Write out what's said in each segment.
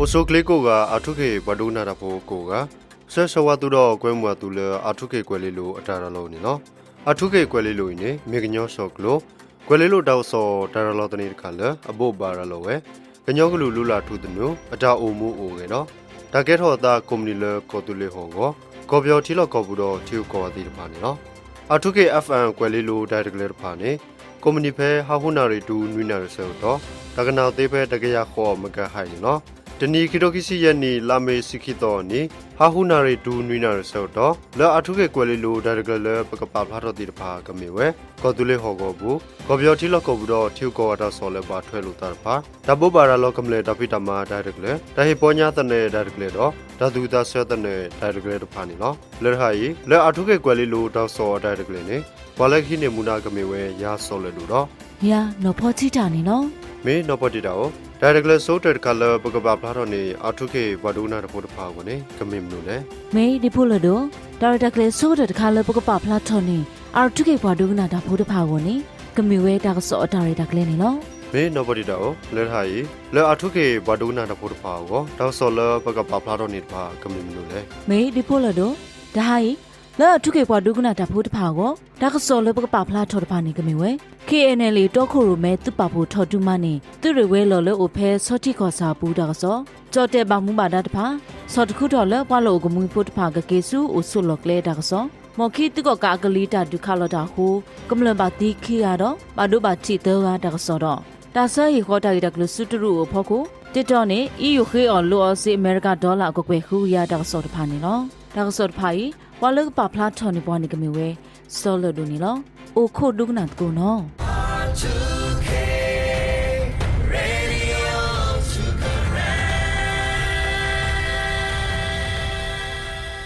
အိၣ်ဆူၣ်ချ့ကိးဂၤ အၣ်ထူခ့ၣ်ပှၤဒိကနၣ်တၢ်ဖိကိးဂၤ ဆှၢဆၢဝါသုဒီးကွဲမုာ်အသုလၢအၣ်ထူခ့ၣ်ကွဲၤလ့လိၤအတၢ်ရၤလီၤန့ၣ်လီၤ. အၣ်ထူခ့ၣ်ကွဲၤလ့လိၤအံၤန့ၣ် မ့ၢ်ကညီစီၣ်ကျိၤ ကွဲၤလ့လိၤတၢ်ကစီၣ်တၢ်ရၤလီၤသန့တခါလၢအဘိးဘၣ်ရၤလီၤဝဲ ကညီကလုာ်လုၢ်လၢ်ထူသနူ အတၢ်အိၣ်မူအိၣ်ဂဲၤဒီး တၢ်ကဲထီၣ်အသးကိးမုၢ်နံၤလၢကီၢ်သူလ့ၤဟီၣ်ကဝီၤ ကီၢ်ပယီၤထံလီၢ်ကီၢ်ပူၤဒီးထံဂုၤကီၢ်ဂၤသ့ၣ်တဖၣ်န့ၣ်လီၤ. အၣ်ထူခ့ၣ် FM ကွဲၤလ့လိၤတၢ်ရဲၣ်တၢ်ကျဲၤတဖၣ်န့ၣ် ကိးမုၢ်နံၤဖဲဟါဃုနၣ်ရံၣ်တုၤနွံနၣ်ရံၣ်ဆၢကတီၢ် တၢ်ကနၣ်သ့ဖဲတကယၤဃိး megahertz န့ၣ်လီၤ. တနံၤခံထိခံဆံယဲၢ်နံၣ် လါမ့ၤဆံခံသီအနံၤ ဟါဃုနၣ်ရံၣ်တုၤနွံနၣ်ရံၣ်ဆၢကတီၢ် လၢအၣ်ထူခ့ၣ်ကွဲၤလ့လိၤတၢ်ရဲၣ်တၢ်ကျဲၤလၢပကပာ်ဖျါထီၣ်သ့ၣ်တဖၣ်ကမ့ၢ်ဝဲ ကီၢ်သူလ့ၤဟီၣ်ကဝီၤပူၤ ကီၢ်ပယီၤထံလီၢ်ကီၢ်ပူၤဒီးထံဂုၤကီၢ်ဂၤတၢ်ကစီၣ်လၢဘၣ်ထွဲလိာ်သးတဖၣ် တၢ်ဘိးဘၣ်ရၤလီၤကမျၢၢ်တၢ်ဖံးတၢ်မၤတၢ်ရဲၣ်တၢ်ကျဲၤ တၢ်ဟ့ၣ်ပီညါသနၢၣ်တၢ်ရဲၣ်တၢ်ကျဲၤဒီး တၢ်သူၣ်ဝံၣ်သးဆၢသနၢၣ်တၢ်ရဲၣ်တၢ်ကျဲၤတဖၣ်န့ၣ်လီၤ. လၢတခါအံၤ လၢအၣ်ထူခ့ၣ်ကွဲၤလ့လိၤတၢ်ကစီၣ်အတၢ်ရဲၣ်တၢ်ကျဲၤန့ၣ် ပှၤလၢကဟံးန့ၢ်မူဒါကမ့ၢ်ဝဲယၤစီၤလၢၢ်ဒိၣ်ဒီး ယၤနီၢ်ဖီထံတၢ်န့ၣ်လီၤ. မ့ၢ်နီၢ်ဖီထံတၢ်အိၣ် တၢ်ရဲၣ်တၢ်ကျဲၤဆိကတၢၢ်တခါလၢပကပာ်ဖျါထီၣ်န့ၣ် အၣ်ထူခ့ၣ်ပှၤဒိကနၣ်တၢ်ဖိတဖၣ်အဂီၢ်န့ၣ် ကမ့ၢ်မနုၤလဲၣ်. မ့ၢ်ဒံဖိလၢၢ်ဒိၣ် တၢ်ရဲၣ်တၢ်ကျဲၤဆိကတၢၢ်တခါလၢပကပာ်ဖျါထီၣ်န့ၣ် အၣ်ထူခ့ၣ်ပှၤဒိကနၣ်တၢ်ဖိတဖၣ်အဂီၢ်န့ၣ် ကမ့ၢ်ဝဲတၢ်ကစီၣ်အတၢ်ရဲၣ်တၢ်ကျဲၤန့ၣ်လီၤ. မ့ၢ်နီၢ်ဖီထံတၢ်အိၣ် လၢတခါအံၤ လၢအၣ်ထူခ့ၣ်ပှၤဒိကနၣ်တၢ်ဖိတဖၣ်အဂီၢ် တၢ်ကစီၣ်လၢပကပာ်ဖျါထီၣ်န့ၣ်တဖၣ်ကမ့ၢ်မနုၤလဲၣ်. မ့ၢ်ဒံဖိလၢၢ်ဒိၣ် တဟါအံၤ လၢအၣ်ထူခ့ၣ်ပှၤဒိကနၣ်တၢ်ဖိတဖၣ်အဂီၢ် တၢ်ကစီၣ်လၢပကပာ်ဖျါထီၣ်တဖၣ်န့ၣ်ကမ့ၢ်ဝဲ ခ့ၣ်အဲၣ်နဲၣ်လ့ၣ်တီခိၣ်ရိၣ်မဲသုးပာ်ဖှိၣ်ထီၣ်ဒုးမၤန့ၢ် သုးရ့ၣ်ဝဲၤလီၢ်လၢအိၣ်ဖဲဆီထံကီၢ်ဆၣ်အပူၤတၢ်ကစီၣ်, ကၠီၣ်တဲၣ်ဘၣ်မူဘၣ်ဒါတဖၣ် ဆီၣ်တခူထီၣ်လၢပှၤလီၢ်အိၣ်ကမှံဖိတဖၣ်ကက့ၤဆူအိၣ်ဆိးလီၢ်ကျဲတၢ်ကစီၣ်, မီၢ်ခံသုးကီၣ်ကးအကလံၤတၢ်ဒုးခးလီၤတၢ်အဃိ ကမျၢၢ်ဘၣ်သံခံဂၤဒီး ဘၣ်ဒိဘၣ်ထံးသၢဂၤတၢ်ကစီၣ်ဒီး တၢ်ဆၢဟ့ၣ်ဃီၤတၢ်ဂ့ၢ်တၢ်ကျိၤဆူတရူးအိၣ်အဖီခိၣ် တ့တီၤန့ၣ် အံၤယူၣ်ဃ့အီၣ်လိအီၤစ့အမဲရကၤဒီလၣ်ကွဲၢ်ကွဲၢ်ဃုကယၤတၢ်ကစီၣ်တဖၣ်န့ၣ်လီၤ. တၢ်ကစီၣ်တဖၣ်အံၤ ပှၤလၢကပာ်ဖျါထီၣ်န့ၢ်ပှၤန့ၣ်ကမ့ၢ်ဝဲ စီၤလၢၢ်ဒိၣ်န့ၣ်လီၤ. အိၣ်ခိးဒိကနၣ်သကိးနီၤ.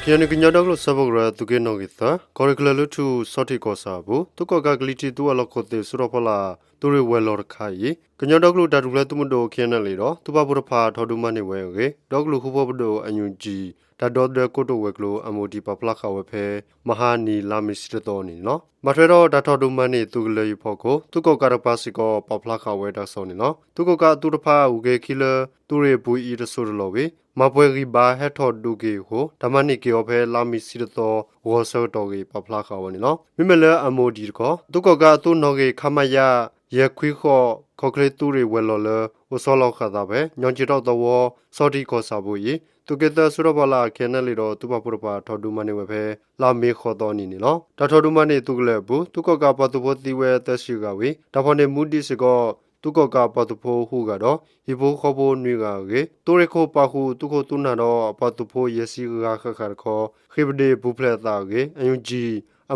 ခ့ၣ်အဲၣ်ယူၣ်ကညီဒီကလုာ်စၢဖှိၣ်ကရၢ သုးက့နီၣ်ဂံၢ်သၢ ကီၢ်ရ့ၣ်ကၠဲၤလွံၢ်ထူၣ် ဆီထံကီၢ်ဆၣ်အပူၤ သုးကီၣ်ကးကလံၤထံးသူအလီၢ်ခိၣ်သ့ၣ် ဆူၣ်ထီၣ်ဖီလာ် သုးရ့ၣ်ဝဲၤလီၢ်တခါအံၤ ကညီဒီကလုာ်တၢ်ထူၣ်ဖျဲးသုးမုၢ်ဒိၣ် ခ့ၣ်အဲၣ်ယူၣ် ဒီး သုးပာ်ဖှိၣ်တဖၣ်ထီၣ်ဒုးမၤန့ၢ်ဝဲအဂ့ၢ် ဒီကလုာ်ဃူဖိးပဒိၣ် NUG တၢ်ဒီသဒၢကိတိာ်ဝဲၤကျိၤ MOD ပာ်ဖျါဃာ်ဝဲဖဲ မဟါနံၤလါမ့ၤဆံတသီန့ၣ်လီၤ. ဘၣ်ထွဲဒီးတၢ်ထီၣ်ဒုးမၤန့ၢ်သုးကလၢၤအံၤအဖီခိၣ် သုးကီၣ်ကးတကပၤစ့ၢ်ကီး ပာ်ဖျါဃာ်ဝဲတၢ်ကစီၣ်န့ၣ်လီၤ. သုးကီၣ်ကးအသုးတဖၣ် ဂုၤက့ၤခံလၢ သုးရ့ၣ်အပူၤအံၤတစိၢ်တလီၢ်ဝံၤ မၤပှဲၤဂံၢ်ဘါဟဲထီၣ်ဒုးက့ၤအဃိ တၢ်မၤန့ၢ်က့ၤအီၤဖဲလါမ့ၤဆံတသီ ဂီၤဆၢကတီၢ်အဂ့ၢ် ပာ်ဖျါဃာ်ဝဲန့ၣ်လီၤ. မ့မ့ၢ်လၢ MOD တခီ သုးကီၣ်ကးအသုးနီၣ်ဂံၢ် ခမရ ယဲၢ်ခွံဃိး ခီၣ်ချ့သုးရ့ၣ်ဝဲၤလီၢ်လၢ အိၣ်ဆီလီၤဃာ်သးဖဲ ညီကၠံၣ်တီၣ်သဝီ ဆီထံကီၢ်ဆၣ်ပူၤအံၤ သုးက့သၢဆူၣ်ထီၣ်ဖီလာ် ခ့ၣ်အဲၣ်ယူၣ် ဒီး သုးပာ်ဖှိၣ်တဖၣ်ထီၣ်ဒုးမၤန့ၢ်ဝဲဖဲ လါမ့ၤဃိးသီနံၤန့ၣ်လီၤ. တၢ်ထီၣ်ဒုးမၤန့ၢ်သုးကလၢၤအပူၤ သုးကီၣ်ကးပှၤသုးဖိသံဝဲသၢဆံဂၤဝံၤ တၢ်ဖီၣ်န့ၢ်မူဒံးစ့ၢ်ကီး သုးကီၣ်ကးပှၤသုးဖိဃုဂၤဒီး ဟံၣ်ဖိဃီဖိနွံဂၤအဂ့ၢ် သုးရ့ၣ်ခိၣ်ပာ်ဃုာ်သုးခိၣ်သုးနၢ်ဒီးအပှၤသုးဖိယဲၢ်ဆံဂၤဃၣ်ဃၣ်တခီ ဃ့ၢ်ပဒ့ၣ်ပူၤဖျဲးအသးအဂ့ၢ် NUG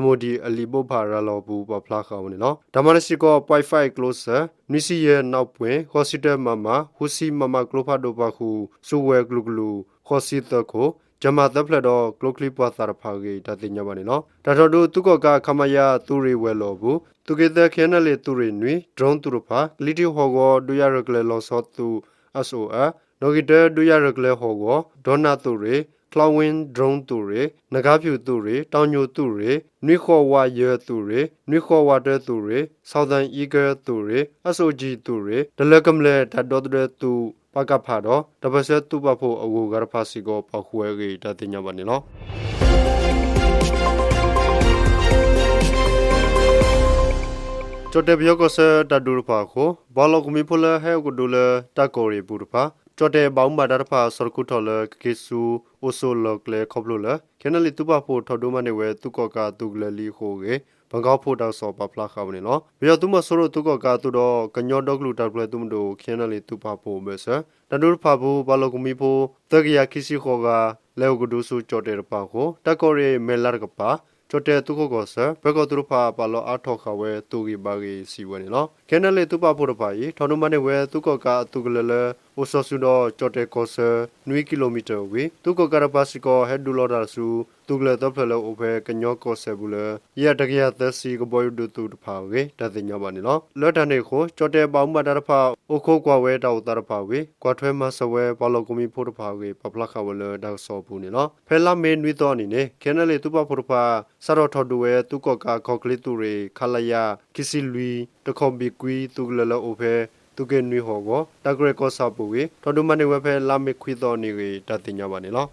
MOD အလံာ်ဘိးဖးရၤလီၤအပူၤ ပာ်ဖျါဃာ်ဝဲန့ၣ်လီၤ. တၢ်မၤန့ၢ်စ့ၢ်ကီး point five ကျိစဲး နွံဆံယဲၢ် နောက်ပွင့် ဃိးဆံတၢ MM ဃုဆံ MM ကျိဖးဒိၣ်ပာ်ဃုာ် ဆူဝဲၤကျိၤကလုာ် ဃိးဆံသၢခိၣ် ကၠဲမးသၢဖျၢၣ်ဒီး ကျိချံပှာ်သၣ်တဖၣ်အဂ့ၢ် တၢ်သ့ၣ်ညါဘၣ်န့ၣ်လီၤ. တၢ်ထီၣ်ဒုးသုးကီၣ်ကး ခမရ သုးရ့ၣ်ဝဲၤလီၢ်အပူၤ သုးက့သၢ ခ့ၣ်အဲၣ်ယူၣ် သုးရ့ၣ်နွံ drone သုးတဖၣ် ကလံၤထံးဟီၣ်ကဝီၤ ဒုးယၤရဲၣ်ကျဲၤလီၤဆီသုး SOF နီၣ်ဂံၢ်တၢ ဒုးယၤရဲၣ်ကျဲၤဟီၣ်ကဝီၤ ဒီနၣ်သုးရ့ၣ် Cloudwing drone သုးရ့ၣ် နဂါဖၠူၣ်သုးရ့ၣ် တီညိၣ်သုးရ့ၣ် နွံဃိးဝးယဲၢ်သုးရ့ၣ် နွံဃိးဝးတၢသုးရ့ၣ် Southern Eagle သုးရ့ၣ် SOG သုးရ့ၣ် တလၢၤကမျဲၢ်တၢ်ဒီသဒၢသုး ပကဖ ဒီး တၢ်ပၢၢ်ဆၢသုးပာ်ဖှိၣ်အဂုၤအဂၤတဖၣ်စ့ၢ်ကီး ပာ်ဃုာ်ဝဲအဂ့ၢ် တၢ်သ့ၣ်ညါဘၣ်န့ၣ်လီၤ. ကၠီၣ်တဲၣ်ပယီၤကီၢ်ဆၢတၢ်ဒုးတဖၣ်အဃိ ပှၤလီၢ်ကမှံဖိလၢဟဲအိၣ်ကဒုလၢတၢ်ကီၢ်ရ့ၣ်အပူၤတဖၣ် ကၠီၣ်တဲၣ်ဘၣ်မူဘၣ်ဒါတဖၣ် ဆီၣ်တခူထီၣ်လၢကက့ၤဆူအိၣ်ဆိးလီၢ်ကျဲခီဖျိလၢ ခ့ၣ်အဲၣ်ယူၣ် သုးပာ်ဖှိၣ်ထီၣ်ဒုးမၤန့ၢ်ဝဲသုးကီၣ်ကးအသုးကလၢၤလံအဃိအဂ့ၢ် ဘန်ကောက်ပို့ တၢ်ကစီၣ်ပာ်ဖျါဃာ်ဝဲန့ၣ်လီၤ. ပယီၤသုးမီၤစိရိၤသုးကီၣ်ကးအသုးဒီး ကညီဒီကလုာ်တၢ်ထူၣ်ဖျဲးသုးမုၢ်ဒိၣ် ခ့ၣ်အဲၣ်ယူၣ် သုးပာ်ဖှိၣ်အဘၢၣ်စၢၤ တၢ်ဒုးတဖၣ်အပူၤ ပှၤလီၢ်ကမှံဖိ သၢကယၤခံဆံဃိးဂၤ လဲၤအိၣ်ကဒုဆူကၠီၣ်တဲၣ်တဖၣ်အဃိ တၢ်ကီၢ်ရ့ၣ်မဲၢ်လးတကပၤ ကၠီၣ်တဲၣ်သုးခိးကီၢ်ဆၢ ပၢၤကီၢ်သုးတဖၣ် ပာ်လီၤအါထီၣ်ဃာ်ဝဲသုးဂံၢ်ဘါဂ့ၢ် စံးဝဲန့ၣ်လီၤ. ခ့ၣ်အဲၣ်ယူၣ် သုးပာ်ဖှိၣ်တဖၣ်အံၤ ထီၣ်ဒုးမၤန့ၢ်ဝဲသုးကီၣ်ကးအသုးကလၢၤလၢ အိၣ်ဆီးဆူဒီးကၠီၣ်တဲၣ်ကီၢ်ဆၢ နွံကံၣ်လိမံၤတၢၣ်ဝံၤ သုးကီၣ်ကးတကပၤစ့ၢ်ကီး ဟဲဒုးလီၤတၢ်ဆူ သုးကလၢၤသၢဖျၢၣ်လၢအိၣ်ဖဲကညီကီၢ်စဲၣ်ပူၤလၢ ယဲၢ်တကယၤသၢဆံကဘီယူၤဒုးသုးတဖၣ်အဂ့ၢ် တၢ်သ့ၣ်ညါဘၣ်န့ၣ်လီၤ. လၢတၢ်န့ၣ်အဃိ ကၠီၣ်တဲၣ်ဘၣ်မူဘၣ်ဒါတဖၣ် အိၣ်ခိးကွၢ်ဝဲတၢ်အိၣ်သးတဖၣ်ဝံၤ ကွၢ်ထွဲမၤစၢၤဝဲပှၤလီၢ်ကမှံဖိတဖၣ်အဂ့ၢ် ပာ်ဖျါဃာ်ဝဲလၢတၢ်ကစီၣ်အပူၤန့ၣ်လီၤ. ဖဲလါမ့ၤနွံသီအနံၤန့ၣ် ခ့ၣ်အဲၣ်ယူၣ် သုးပာ်ဖှိၣ်တဖၣ် စးထီၣ်ထီၣ်ဒုးဝဲသုးကီၣ်ကးခီၣ်ချ့သုးရ့ၣ် ခလရ ခံဆံလွံၢ် တခီၣ်ဘံၣ်ကွံသုးကလၢၤလၢအိၣ်ဖဲ သုးက့နွံဟီၣ်ကဝီၤ တၢ်ကရၢကီၢ်ဆၣ်ပူၤဝံၤ ထီၣ်ဒုးမၤန့ၢ်ဝဲဖဲလါမ့ၤခွံသီအနံၤအဂ့ၢ် တၢ်သ့ၣ်ညါဘၣ်န့ၣ်လီၤ.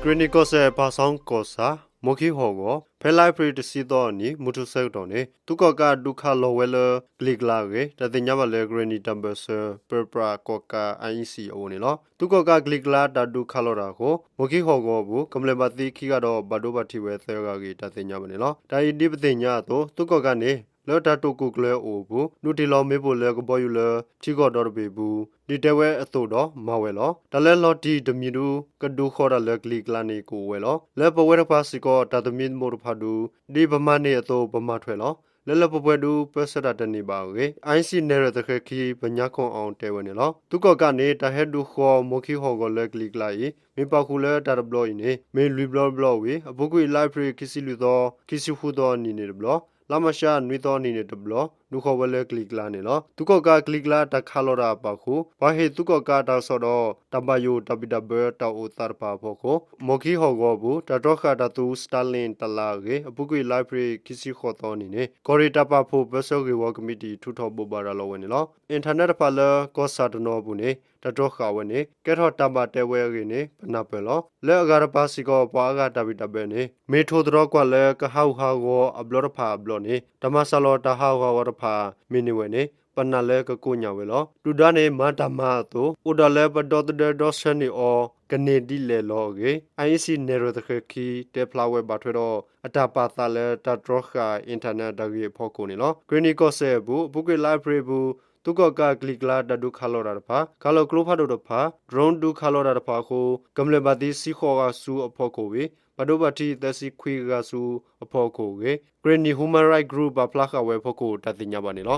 ကရ့ၣ်နံၣ်ကီၢ်စဲၣ် ပၢ်စီကီၢ်ဆၣ် မိၢ်ခံဟီၣ်ကဝီၤ ဖဲလါအ့ဖြ့ၣ်တဆံသီအနံၤ မုၢ်ထူၣ်ဆၢကတီၢ်န့ၣ် သုးကီၣ်ကးဒုးခးလီၤဝဲလၢကလံၤကျါအဂ့ၢ် တၢ်သ့ၣ်ညါဘၣ်လၢ ကရ့ၣ်နံၣ်တၢ်ဘၢၣ်စၢၤ ပၢပြးကီၣ်ကး IEC အအိၣ်န့ၣ်လီၤ. သုးကီၣ်ကးကလံၤကျါတၢ်ဒုးခးလီၤတၢ်အဃိ မိၢ်ခံဟီၣ်ကဝီၤအပူၤ ကမျၢၢ်ဘၣ်သံခံဂၤဒီး ဘၣ်ဒိဘၣ်ထံးဝဲသၢဂၤအဂ့ၢ် တၢ်သ့ၣ်ညါဘၣ်န့ၣ်လီၤ. တၢ်အံၤဒ်ပသ့ၣ်ညါအသိး သုးကီၣ်ကးန့ၣ် လၢတၢ်တိာ်ကူၣ်ကျဲၤအအိၣ်အပူၤ ဒုးတ့ၢ်လီၤမ့ၣ်ပိၢ်လၢကဘီယူၤလၢထံကီၢ်ဒီတဘ့ၣ်အပူၤ ဒ်တဲဝဲအသိးဒီးမၤဝဲလီၤ. တၢ်လၢလီၤတံၢ်တမံၤဒု ကဒုးဃီၤတၢ်လၢကလံၤကျါန့ၣ်ကအိၣ်ဝဲလီၤ. လၢပဝဲတကပၤစ့ၢ်ကီး တၢ်သမံသမိးတဖၣ်ဒု ဒ်ပမၤန့ၢ်အသိးပမၤထွဲလီၤ. လၢလၢပှဲၤပှဲၤဒု ပၢဆှၢတၢ်တန့ၢ်ဘၣ်အဂ့ၢ် IEC နဲၣ်ရွဲၣ်သဃဲၤခံ ပညါခီၣ်အီၣ်တဲဝဲန့ၣ်လီၤ. သုးကီၣ်ကးန့ၣ် တၢ်ဟဲဒုးဃီၤမိၢ်ခံဟီၣ်ကဝီၤလၢကလံၤကျါအံၤ မ့ၢ်ပာ်ဃုာ်လၢတၢ်တဘျီအံၤန့ၣ် မ့ၢ်လွံၢ်ဘျီတဘျီဝံၤ အပူၤကွံာ်လါအ့ဖြ့ၣ်ခံဆံလွံၢ်သီ ခံဆံဃုသီအနံၤန့ၣ်တဘျီ လါမၢ်ၡးနွံသီအနံၤန့ၣ်တဘျီ ဒုးဃီၤဝဲလၢကလံၤကျါန့ၣ်လီၤ. သုးကီၣ်ကးကလံၤကျါတၢ်ခးလီၤတၢ်အပာ်ဃုာ် ပှၤဟ့ၣ်သုးကီၣ်ကးတၢ်ကစီၣ်ဒီး တၢ်ဘၣ်ယိၣ်တၢ်ဘံၣ်တၢ်ဘၢတၢ်အိၣ်သးတဖၣ်အဖီခိၣ် မိၢ်ခံဟီၣ်ကဝီၤအပူၤ တၢ်တြီဃာ်တၢ်သူ Starlink တလါအဂ့ၢ် အပူၤကွံာ်လါအ့ဖြ့ၣ်ခံဆံဃိးသီအနံၤန့ၣ် ကီၢ်ရ့ၣ်တၢ်ပာ်ဖှိၣ်ပၢဆှၢဂ့ၢ်ဝီကမံးတံာ် ထုးထီၣ်ဘိးဘၣ်ရၤလီၤဝဲန့ၣ်လီၤ. internet တဖၣ်လၢကီၢ်ဆၣ်တနီၤအပူၤန့ၣ် တၢ်တြီဃာ်ဝဲန့ၣ် ကဲထီၣ်တၢ်ဘၣ်တဲဝဲအဂ့ၢ်န့ၣ် ပနၢ်ပၢၢ်လီၤ. လၢအဂၤတပၤစ့ၢ်ကီး ပှၤအါဂၤတၢ်ဘံၣ်တၢ်ဘၢန့ၣ် မ့ၢ်ထိၣ်သတြီၤကွၢ်လၢကဟးဂူာ်ဟးဂီၤအဘျီတဖၣ်အဘျီန့ၣ် တၢ်မၤစှၤလီၤတၢ်ဟးဂူာ်ဟးဂီၤတဖၣ် မ့ၢ်န့ၢ်ဝဲန့ၣ် ပနာ်လၢကကိညၢ်ဝဲလီၤ. ဒုၣ်ဒါန့ၣ် မၤတၢ်မၤအသိး အိၣ်ဒီးလၢပဒီသဒၢဒီဆၢန့ၢ်အီၤ ကန့ၢ်ဒ်လဲၣ်လီၤအဂ့ၢ် IEC နဲၣ်ရွဲၣ်သဃဲၤခံ တဲဖျါဝဲဘၣ်ထွဲဒီး အတၢ်ပာ်သးလၢတၢ်တြီဃာ် internet တၢ်ဂ့ၢ်အဖီခိၣ်န့ၣ်လီၤ. ကရ့ၣ်နံၣ်ကီၢ်စဲၣ်အပူၤ အပူၤကွံာ်လါအ့ဖြ့ၣ်အပူၤ သုးကီၣ်ကးကလံၤကျါတၢ်ဒုးခးလီၤတၢ်တဖၣ် ခးလီၤကျိဖးဒိၣ်တဖၣ် drone ဒုးခးလီၤတၢ်တဖၣ်အဃိ ကမျၢၢ်ဘၣ်သံဆံဃိးဂၤဆူအဖီခိၣ်ဝံၤ ဘၣ်ဒိဘၣ်ထံးသၢဆံခွံဂၤဆူအဖီခိၣ်အဂ့ၢ် ကရ့ၣ်နံၣ် Human Rights Group ပာ်ဖျါဃာ်ဝဲအဖီခိၣ် တၢ်သ့ၣ်ညါဘၣ်န့ၣ်လီၤ.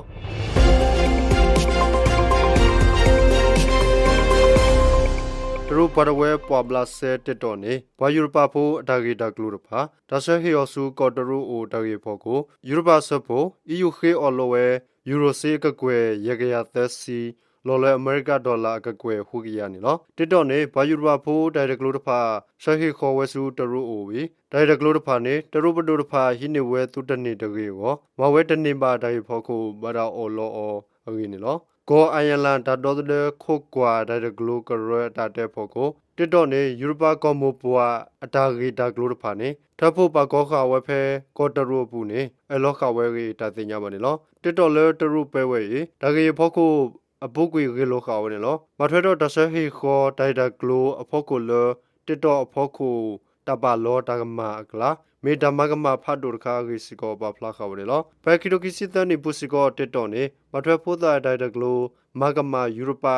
တရူးပှၤတဝၢပှာ်ဘျးစဲ TikTok န့ၣ် ပှၤယူၤရပၤဖိအတၢ်ဂ့ၢ်တၢ်ကျိၤတဖၣ် တၢ်ဆှၢဟ့ၣ်အီၤဆူကီၢ်တရူးအိၣ်တၢ်ဂ့ၢ်အဖီခိၣ် ယူၤရပၤအစၢဖှိၣ် EU ဃ့အီၣ်လီၤဝဲ ယူၤရိၤစ့အကကွဲၢ် ယဲၢ်ကယၤသၢဆံ လီၤလၢအမဲရကၤဒီလၣ်အကကွဲၢ်ဃုကယၤန့ၣ်လီၤ. TikTok န့ၣ် ပှၤယူၤရပၤဖိတၢ်ဂ့ၢ်တၢ်ကျိၤတဖၣ် ဆှၢဟ့ၣ်ဃီၤဝဲဆူတရူးအိၣ်ဝံၤ တၢ်ဂ့ၢ်တၢ်ကျိၤတဖၣ်န့ၣ် တရူးပဒိၣ်တဖၣ်ဟံးန့ၢ်ဝဲသုတန့ၢ်တဂ့ၤအဂီၢ် မၤဝဲတန့ၢ်ဘၣ်တၢ်ဂ့ၢ်အဖီခိၣ် ဘၣ်တၢ်အီၣ်လီအီၤအဂ့ၢ်န့ၣ်လီၤ. ကီၢ် Ireland တၢ်ဒီသဒၢခိးကွၢ်တၢ်ဂ့ၢ်တၢ်ကျိၤကရၢအတၢ်တဲအဖီခိၣ် TikTok န့ၣ် ယူၤရပၤကီၢ်မိၢ်ပှၢ်အတၢ်ဂ့ၢ်တၢ်ကျိၤတဖၣ်န့ၣ် ထၢဖှိၣ်ပာ်ကီၤဃာ်ဝဲဖဲကီၢ်တရူးအပူၤန့ၣ် အၢၣ်လီၤဃာ်ဝဲအဂ့ၢ် တၢ်သ့ၣ်ညါဘၣ်န့ၣ်လီၤ. TikTok လၢတရူးပၢဝဲအံၤ တၢ်ဂ့ၢ်အဖီခိၣ် အပူၤကွံာ်ဂ့ၢ်လိာ်ဃာ်ဝဲန့ၣ်လီၤ. ဘၣ်ထွဲဒီးတၢ်ဆှၢဟ့ၣ်ဃီၤတၢ်ဂ့ၢ်တၢ်ကျိၤအဖီခိၣ်လၢ TikTok အဖီခိၣ် တၢ်ပာ်လီၤတၢ်ကမၣ်အကျါ မ့ၢ်တၢ်မၤကမၣ်ဖးဒိၣ်တခါအဂ့ၢ်စ့ၢ်ကီး ပာ်ဖျါဃာ်ဝဲန့ၣ်လီၤ. ဖဲခံကထိခံဆံသၢနံၣ်ပူၤစ့ၢ်ကီး TikTok န့ၣ် ဘၣ်ထွဲဖိသၣ်တၢ်ဂ့ၢ်တၢ်ကျိၤ မၤကမၣ်ယူၤရပၤ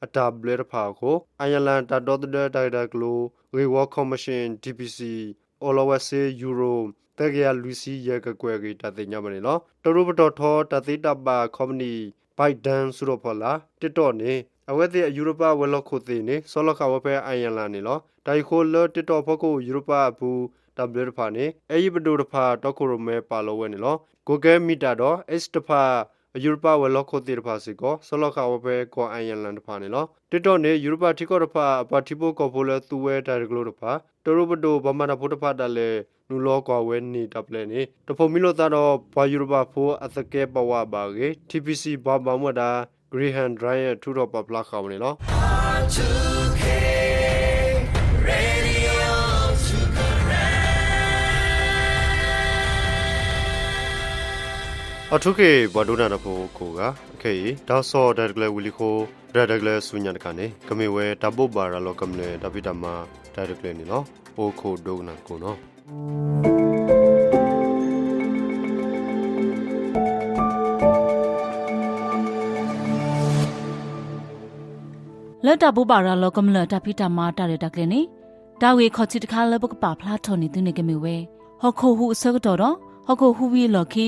အတၢ်ဘျၢတဖၣ်အဃိ Ireland တၢ်ဒီသဒၢတၢ်ဂ့ၢ်တၢ်ကျိၤ ဂ့ၢ်ဝီ Commission DPC အီၣ်လီၤဝဲစ့ ယူၤရိၤ သၢကယၤလွံၢ်ဆံယဲၢ်ကကွဲၢ်အဂ့ၢ် တၢ်သ့ၣ်ညါဘၣ်န့ၣ်လီၤ. တရူးပတီၢ်ထီတၢ်သ့တၢ်ဘၣ် company ByteDance ဆူၣ်ထီၣ်ဖီလာ် TikTok န့ၣ် အဝဲသ့ၣ်အယူၤရပၤဝဲၤလီၢ်ခိၣ်သ့ၣ်န့ၣ် ဆီလီၤဃာ်ဝဲဖဲ Ireland န့ၣ်လီၤ. တၢ်အံၤအဃိလၢ TikTok အဖီခိၣ် ယူၤရပၤအပူၤတၢ်ဘျၢတဖၣ်န့ၣ် အဲယံၤပဒိၣ်တဖၣ်တီခိၣ်ရိၣ်မဲပာ်လီၤဝဲန့ၣ်လီၤ. Google, Meta ဒီး X တဖၣ် အယူၤရပၤဝဲၤလီၢ်ခိၣ်သ့ၣ်တဖၣ်စ့ၢ်ကီး ဆီလီၤဃာ်ဝဲဖဲကီၢ် Ireland တဖၣ်န့ၣ်လီၤ. TikTok န့ၣ် ယူၤရပၤထံကီၢ်တဖၣ် အပှၤထံဖိကီၢ်ဖိလၢသူဝဲတၢ်ဂ့ၢ်တၢ်ကျိၤတဖၣ် တရူးပဒိၣ်ပှၤမၤတၢ်ဖိတဖၣ်ဒၣ်လဲာ် နုာ်လီၤကွၢ်ဝဲန့ၣ်တၢ်ပျဲန့ၣ် တဖိးမံလိာ်သးဒီးပှၤယူၤရပၤဖိအသကဲးပဝးဘၣ်အဂ့ၢ် TPC ပှၤဘၣ်မူဘၣ်ဒါ Graham Dyer ထုးထီၣ်ပာ်ဖျါဃာ်ဝဲန့ၣ်လီၤ. R two K ပှၤဒိကနၣ်တၢ်ဖိကိးဂၤ အခဲအံၤ တၢ်ကစီၣ်တၢ်ရဲၣ်တၢ်ကျဲၤဝံၤလံအဃိ တၢ်ရဲၣ်တၢ်ကျဲၤဆူညါတခါန့ၣ် ကမ့ၢ်ဝဲတၢ်ဘိးဘၣ်ရၤလီၤကမျၢၢ်တၢ်ဖံးတၢ်မၤတၢ်ရဲၣ်တၢ်ကျဲၤန့ၣ်လီၤ. အိၣ်ခိးဒိကနၣ်ကိးနီၢ် လၢတၢ်ဘိးဘၣ်ရၤလီၤကမျၢၢ်တၢ်ဖံးတၢ်မၤတၢ်ရဲၣ်တၢ်ကျဲၤန့ၣ် တၢ်ဂ့ၢ်ခီၣ်ထံးတခါလၢပကပာ်ဖျါထီၣ်န့ၢ်သုန့ၣ်ကမ့ၢ်ဝဲ ဟီၣ်ခိၣ်ဟူးအဆၢကတီၢ်ဒီး ဟီၣ်ခိၣ်ဟူးဝံၤအလီၢ်ခံ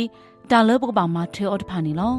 တၢ်လၢပကဘၣ်မၤထွဲအီၤတဖၣ်န့ၣ်လီၤ.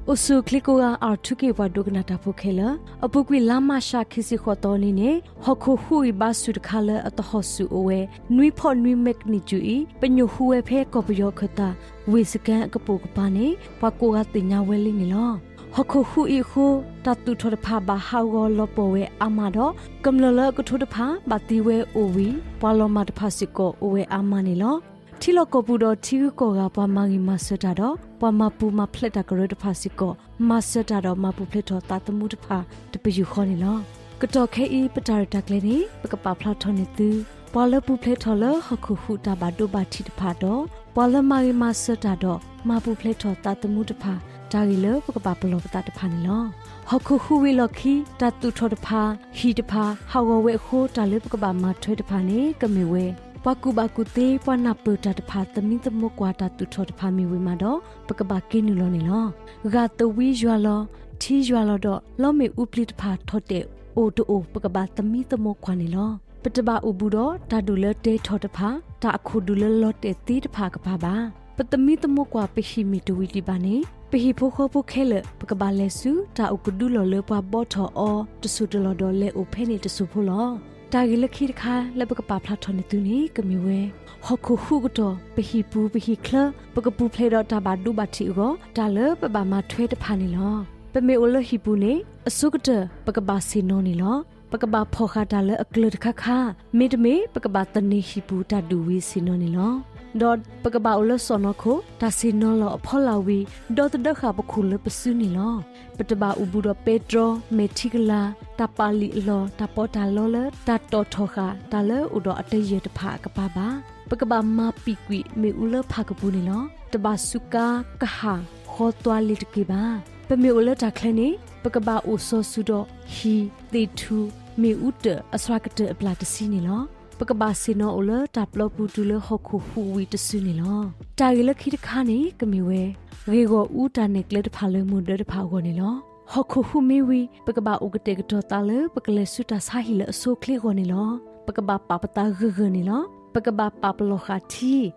အိၣ်ဆူၣ်အိၣ်ချ့ကိးဂၤ R two K ပှၤဒိကနၣ်တၢ်ဖိခဲလၢာ်, အပူၤကွံာ်လါမးရှးခံဆံဃိးသီနံၤန့ၣ် ဟီၣ်ခိၣ်ဟူးအံၤဘါဆူၣ်တခါလၢအသဟီၣ်ဆူၣ်အိၣ်ဝဲ နွံဖီၣ်နွံ magnitude အံၤ ပညိၣ်ဟူးဝဲဖဲကီၢ်ပယီၤခၢၣ်သး ဝ့ၢ်စကဲအကပိာ်ကပၤန့ၣ် ပှၤကိးဂၤသ့ၣ်ညါဝဲလံန့ၣ်လီၤ. ဟီၣ်ခိၣ်ဟူးအံၤအဃိ တၢ်သူၣ်ထီၣ်တဖၣ်ဘၣ်ဟးဂီၤလီၤပှီၢ်ဝဲအါမးဒီး ကမျၢၢ်လၢအကထိတဖၣ်ဘၣ်သံဝဲအိၣ်ဝံၤ ပှၤလီၤမၢ်တဖၣ်စ့ၢ်ကီးအိၣ်ဝဲအါမးန့ၣ်လီၤ. ထံလီၢ်ကီၢ်ပူၤဒီးထံဂုၤကီၢ်ဂၤ ပှၤမၤဂ့ၤမၤစၢၤတၢ်ဒီး ပှၤမၤပူၤမၤဖျဲးတၢ်ကရၢတဖၣ်စ့ၢ်ကီး မၤစၢၤတၢ်ဒီးမၤပူၤဖျဲးထီၣ်သးသမူတဖၣ် တပယူာ်ဃီန့ၣ်လီၤ. ကတီၢ်ခဲအံၤ ပတၢ်ရဲၣ်တၢ်ကျဲၤန့ၣ် ပကပာ်ဖျါထီၣ်န့ၢ်သု ပှၤလၢပူၤဖျဲးထီၣ်လၢဟီၣ်ခိၣ်ဟူးတၢ်ဘၣ်ဒိဘၣ်ထံးတဖၣ်ဒီး ပှၤလၢမၤဂ့ၤမၤစၢၤတၢ်ဒီး မၤပူၤဖျဲးထီၣ်သးသမူတဖၣ် တၢ်ဂ့ၢ်လၢပကဘၣ်ပလီၢ်ပသးတဖၣ်န့ၣ်လီၤ. ဟီၣ်ခိၣ်ဟူးဝံၤအလီၢ်ခံ တၢ်သူၣ်ထီၣ်တဖၣ်, ဟံၣ်တဖၣ် ဟးဂီၤဝဲအဃိ တၢ်လၢပကဘၣ်မၤထွဲတဖၣ်န့ၣ် ကမ့ၢ်ဝဲ ပှၤကူၣ်ဘၣ်ကူၣ်သ့, ပှၤနၢ်ပၢၢ်တၢ်တဖၣ် သမံသမိးကွၢ်တၢ်သူၣ်ထီၣ်တဖၣ်မ့ၢ်ဝံၤမးဒီး ပကဘၣ်က့ၤနုာ်လီၤန့ၣ်လီၤ. ဂာ်သဝံယွၤလီၤ, ထံယွၤလီၤဒီး လီမ့ၣ်အူပျံၤတဖၣ်ထီၣ်တဲာ်အိၣ်တအိၣ် ပကဘၣ်သမံသမိးကွၢ်န့ၣ်လီၤ. ပတဘၣ်အိၣ်ဘူးဒီးတၢ်ဒူၣ်လၢတဲထီၣ်တဖၣ်, တၢ်အခိၣ်ဒူၣ်လၢလီၤတဲာ်သ့တဖၣ်အကပၤဘၣ်. ပသမံသမိးကွၢ်ပဟံၣ်မ့ၢ်တဝံၤဒံးဘၣ်န့ၣ် ပဟံၣ်ဖိဃီဖိခဲလၢာ် ပကဘၣ်လဲၤဆူတၢ်အိၣ်ကဒုလီၢ်လၢပှၤဘှီထီၣ်အီၤတစိၢ်တလီၢ်ဒီးလဲၤအိၣ်ဖဲန့ၣ်တစိၢ်ဖိလီၤ. တၢ်ဂ့ၢ်လၢခံတခါလၢပကပာ်ဖျါထီၣ်န့ၢ်သုန့ၣ် ကမ့ၢ်ဝဲ ဟီၣ်ခိၣ်ဟူးအကတီၢ် ပဟံၣ်ပူၤပဟံၣ်ချၢ ပကပူၤဖျဲးဒီးတၢ်ဘၣ်ဒိဘၣ်ထံးအဂီၢ် တၢ်လၢပဘၣ်မၤထွဲတဖၣ်န့ၣ်လီၤ. ပမ့ၢ်အိၣ်လၢဟံၣ်ပူၤန့ၣ် အဆိကတၢၢ် ပကဘၣ်ဆ့ၣ်နီၤန့ၣ်လီၤ. ပကဘၣ်ဖီၣ်ဃာ်တၢ်လၢအကျၢၤတခါခါ, မ့တမ့ၢ် ပကဘၣ်သန့ၤဟံၣ်ပူၤတၢ်ဒူၣ်ဝံၤဆ့ၣ်နီၤန့ၣ်လီၤ. ဒီးပကဘၣ်အိၣ်လၢစီၢ်နီၤခိၣ် တၢ်ဆ့ၣ်နီၤလီၤအဖီလာ်ဝံၤ ဒီသဒၢဃာ်ပခိၣ်လၢပစုန့ၣ်လီၤ. ပတဘၣ်အိၣ်ဘူးဒီးပဲတြီ, မဲာ်ထံကလၤ, တၢ်ပာ်လံာ်အလီၢ်, တၢ်ပီးတၢ်လီလၢတၢ်တီၣ်ထီၣ်ဃာ် တၢ်လၢအိၣ်ဒီးအတယၢၢ်တဖၣ်အကပၤဘၣ်. ပကဘၣ်မၤပံာ်ကွံာ်မ့ၣ်အူလၢဖၣ်ကပူၤန့ၣ်လီၤ. တဘၣ်စူးကါကဟၣ်ဃီသွါလ့ၤတက့ၢ်ဘၣ်. ပမ့ၢ်အိၣ်လၢတၢ်ချၢန့ၣ် ပကဘၣ်အိၣ်စီၤစုၤဒီးဟံၣ်, သ့ၣ်ထူၣ်, မ့ၣ်အူတၢၢ် အစှၤကတၢၢ်အပျၢ်တဆံန့ၣ်လီၤ. ပကဘၣ်ဆ့ၣ်နီၤအိၣ်လၢတၢ်ပျီပူၤတုၤလၢဟီၣ်ခိၣ်ဟူးဝံၤတစုန့ၣ်လီၤ. တၢ်ဂ့ၢ်လၢခံတခါန့ၣ် ကမ့ၢ်ဝဲ ဂ့ၢ်ဂီၢ်အူတၢ်နဲၣ်ကျဲတဖၣ်လၢမိၢ်ဒၢတဖၣ်အဂီၢ်န့ၣ်လီၤ. ဟီၣ်ခိၣ်ဟူးမ့ၢ်ဝံၤ ပကဘၣ်အိၣ်ကတဲာ်ကတီၤသးလၢပကလဲၤဆူတၢ်ဆါဟံၣ်လၢအဆိအချ့အဂီၢ်န့ၣ်လီၤ. ပကဘၣ်ပာ်ပသးဂၢၢ်ဂၢၢ်န့ၣ်လီၤ. ပကဘၣ်ပာ်ပလီၢ်ဃာ်ထံ ဒီး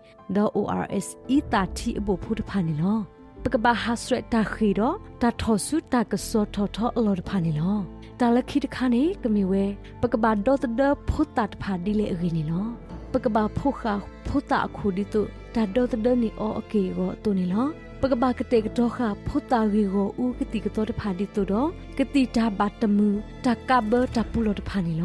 အိၣ်အၣ်အ့း အံသၣ်ထံအဘိၣ်ဖိတဖၣ်န့ၣ်လီၤ. ပကဘၣ်ဟးဆှဲးတၢ်ဃ့ၢ်ဒီး တၢ်ထီၣ်ဆူတၢ်ကစီၣ်ထီၣ်ထီအလီၢ်တဖၣ်န့ၣ်လီၤ. တၢ်လၢခံတခါန့ၣ် ကမ့ၢ်ဝဲ ပကဘၣ်ဒီသဒၢဖိသၣ်တဖၣ်ဒ်လဲၣ်အဂ့ၢ်န့ၣ်လီၤ. ပကဘၣ်ဖီၣ်ဃာ်ဖိသၣ်အခိၣ်ဒ်သိး တၢ်ဒီသဒၢန့ၢ်အီၤအက့ၢ်အဂီၤအသိးန့ၣ်လီၤ. ပကဘၣ်ကတဲာ်ကတီၤဃာ်ဖိသၣ်ဂ့ၢ်ဂီၢ်အူကသံၣ်ကသီတဖၣ်ဒ်သိးဒီး ကသံၣ်တၢ်ဘၣ်တမုာ် တၢ်ကးဘၢတၢ်ပူၤလီၢ်တဖၣ်န့ၣ်လ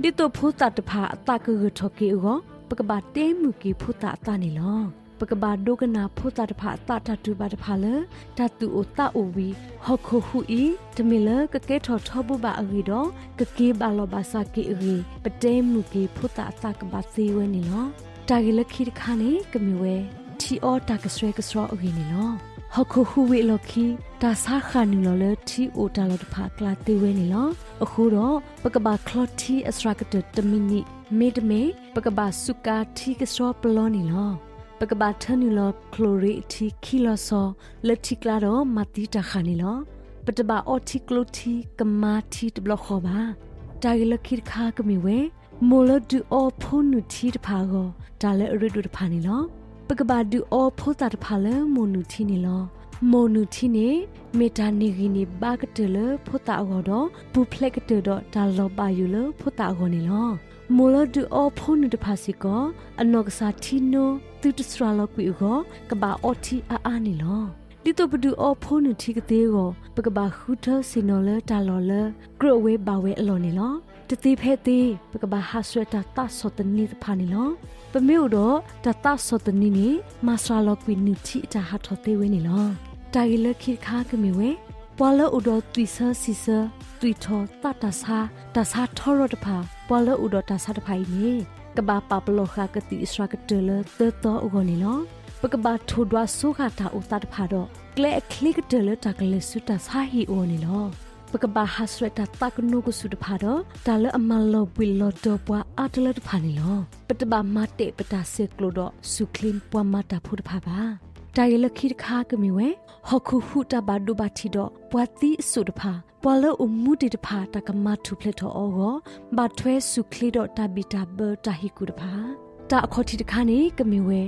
ီၤ. ဒ်သိးဖိသၣ်တဖၣ်အသးကဂၢၢ်ထီၣ်က့ၤအဂီၢ် ပကဘၣ်တဲမုာ်က့ၤဖိသၣ်အသးန့ၣ်လီၤ. ပကဘၣ်ဒိကနၣ်ဖိသၣ်တဖၣ်အသးတၢ်တူၢ်ဘၣ်တဖၣ်လၢ တၢ်သူၣ်အိၣ်သးအိၣ်ဝံၤ ဟီၣ်ခိၣ်ဟူးအံၤ တမ့ၢ်လၢကကဲထီၣ်ထီဘိဘၣ်အဂ့ၢ်ဒီး ကက့ၤဘၣ်လီၢ်ဘၣ်စးက့ၤအဂ့ၢ် ပတဲမုာ်က့ၤဖိသၣ်အသးကဘၣ်သ့ဝဲန့ၣ်လီၤ. တၢ်ဂ့ၢ်လၢခံတခါန့ၣ် ကမ့ၢ်ဝဲ ထံအီတၢ်ကဆှဲကဆှီအဂ့ၢ်န့ၣ်လီၤ. ဟီၣ်ခိၣ်ဟူးဝံၤအလီၢ်ခံ တၢ်ဆါဃၣ်နုာ်လီၤလၢထံအိၣ်တၢ်လီၢ်တဖၣ်အကျါသ့ဝဲန့ၣ်လီၤ. အဃိဒီး ပကဘၣ်ချီထံအစှၤကတၢၢ်တမံးနံး, မ့တမ့ၢ် ပကဘၣ်စူးကါထံကဆှီပလီန့ၣ်လီၤ. ပကဘၣ်ထၢနုာ်လီၤ chlorine အထံခံလီၤဆီ လၢထံကျါဒီးမၤသံတၢ်ဃၣ်န့ၣ်လီၤ. ပတဘၣ်အီထံကျိထံ ကမါထံတဘျီဃီဘၣ်. တၢ်ဂ့ၢ်လၢခံတခါကမ့ၢ်ဝဲ မိၢ်လၢဒုးအီဖိနုၢ်ထံတဖၣ်အဂီၢ် တၢ်လၢအရ့ဒိၣ်တဖၣ်န့ၣ်လီၤ. ပကဘၣ်ဒုးအီဖိသၣ်တဖၣ်လၢမိၢ်နုၢ်ထံန့ၣ်လီၤ. မိၢ်နုၢ်ထံန့ၣ် မ့ၢ်တၢ်န့ၢ်ဂံၢ်န့ၢ်ဘါကတၢၢ်လၢဖိသၣ်အဂီၢ်ဒီး ပူၤဖျဲးကတၢၢ်ဒီးတၢ်လီၤဘၣ်ယိၣ်လၢဖိသၣ်အဂီၢ်န့ၣ်လီၤ. မိၢ်လၢဒုးအီဖိနုၢ်တဖၣ်စ့ၢ်ကီး အနီၢ်ကစၢ်ထံနိ သုတစှၤလီၤကွံာ်အဂီၢ် ကဘၣ်အီထံအါအါန့ၣ်လီၤ. ဒ်သိးပဒုးအီဖိနုၢ်ထံကသ့အဂီၢ် ပကဘၣ်ဃုထၢဆ့ၣ်နီၤလၢတၢ်လီၢ်လၢ ကြၢးဝဲဘၣ်ဝဲအလီၢ်န့ၣ်လီၤ. တသ့ဖဲသ့ ပကဘၣ်ဟးဆှဲးတၢ်သးဆီၣ်သနံးတဖၣ်န့ၣ်လီၤ. ပမ့ၢ်အိၣ်ဒီးတၢ်သးဆီၣ်သနံးန့ၣ် မၤစှၤလီၤကွံာ်နုၢ်ထံအတၢ်ဟးထီၣ်သ့ဝဲန့ၣ်လီၤ. တၢ်ဂ့ၢ်လၢခံတခါကမ့ၢ်ဝဲ ပှၤလၢအိၣ်ဒီးသွံၣ်ဆၢစံာ်ဆၢ သွံၣ်ထီၣ်သးတၢ်ဆါ တၢ်ဆါထီရီၤတဖၣ် ပှၤလၢအိၣ်ဒီးတၢ်ဆါတဖၣ်အံၤန့ၣ် ကဘၣ်ပာ်ပလီၢ်ဃာ်ကသံၣ်အစှၤကတၢၢ်လၢသၢသီအဂီၢ်န့ၣ်လီၤ. ပကဘၣ်ထိၣ်ဒွးဆိဃာ်တၢ်အိၣ်သးတဖၣ်ဒီး ကျဲအချ့ကတၢၢ်လၢတၢ်ကလဲၤဆူတၢ်ဆါဟံၣ်အဂီၢ်န့ၣ်လီၤ. ပကဘၣ်ဟးဆှဲးတၢ်သးကနိးကစူၣ်တဖၣ်ဒီး တၢ်လၢအမၤလီၤဘှံးလီၤတီၤပှၤအါတလၢတဖၣ်န့ၣ်လီၤ. ပတဘၣ်မၤတဲာ်ပတၢ်ဆဲးကျိးဒီးဆူၣ်ချ့ပှၤမၤတၢ်ဖိတဖၣ်ဘၣ်. တၢ်ဂ့ၢ်လၢခံတခါကမ့ၢ်ဝဲ ဟီၣ်ခိၣ်ဟူးတၢ်ဘၣ်ဒိဘၣ်ထံးဒီး ပှၤသံအစိၣ်တဖၣ် ပှၤလၢအိၣ်မူဒံးတဖၣ် တၢ်ကမၤထူၣ်ဖျဲးထီၣ်အီၤအဂီၢ် ဘၣ်ထွဲဆူၣ်ချ့ဒီးတၢ်ဘံၣ်တၢ်ဘၢတၢ်ဟ့ၣ်ကူၣ်တဖၣ် တၢ်အခီၣ်ထံးတခါန့ၣ်ကမ့ၢ်ဝဲ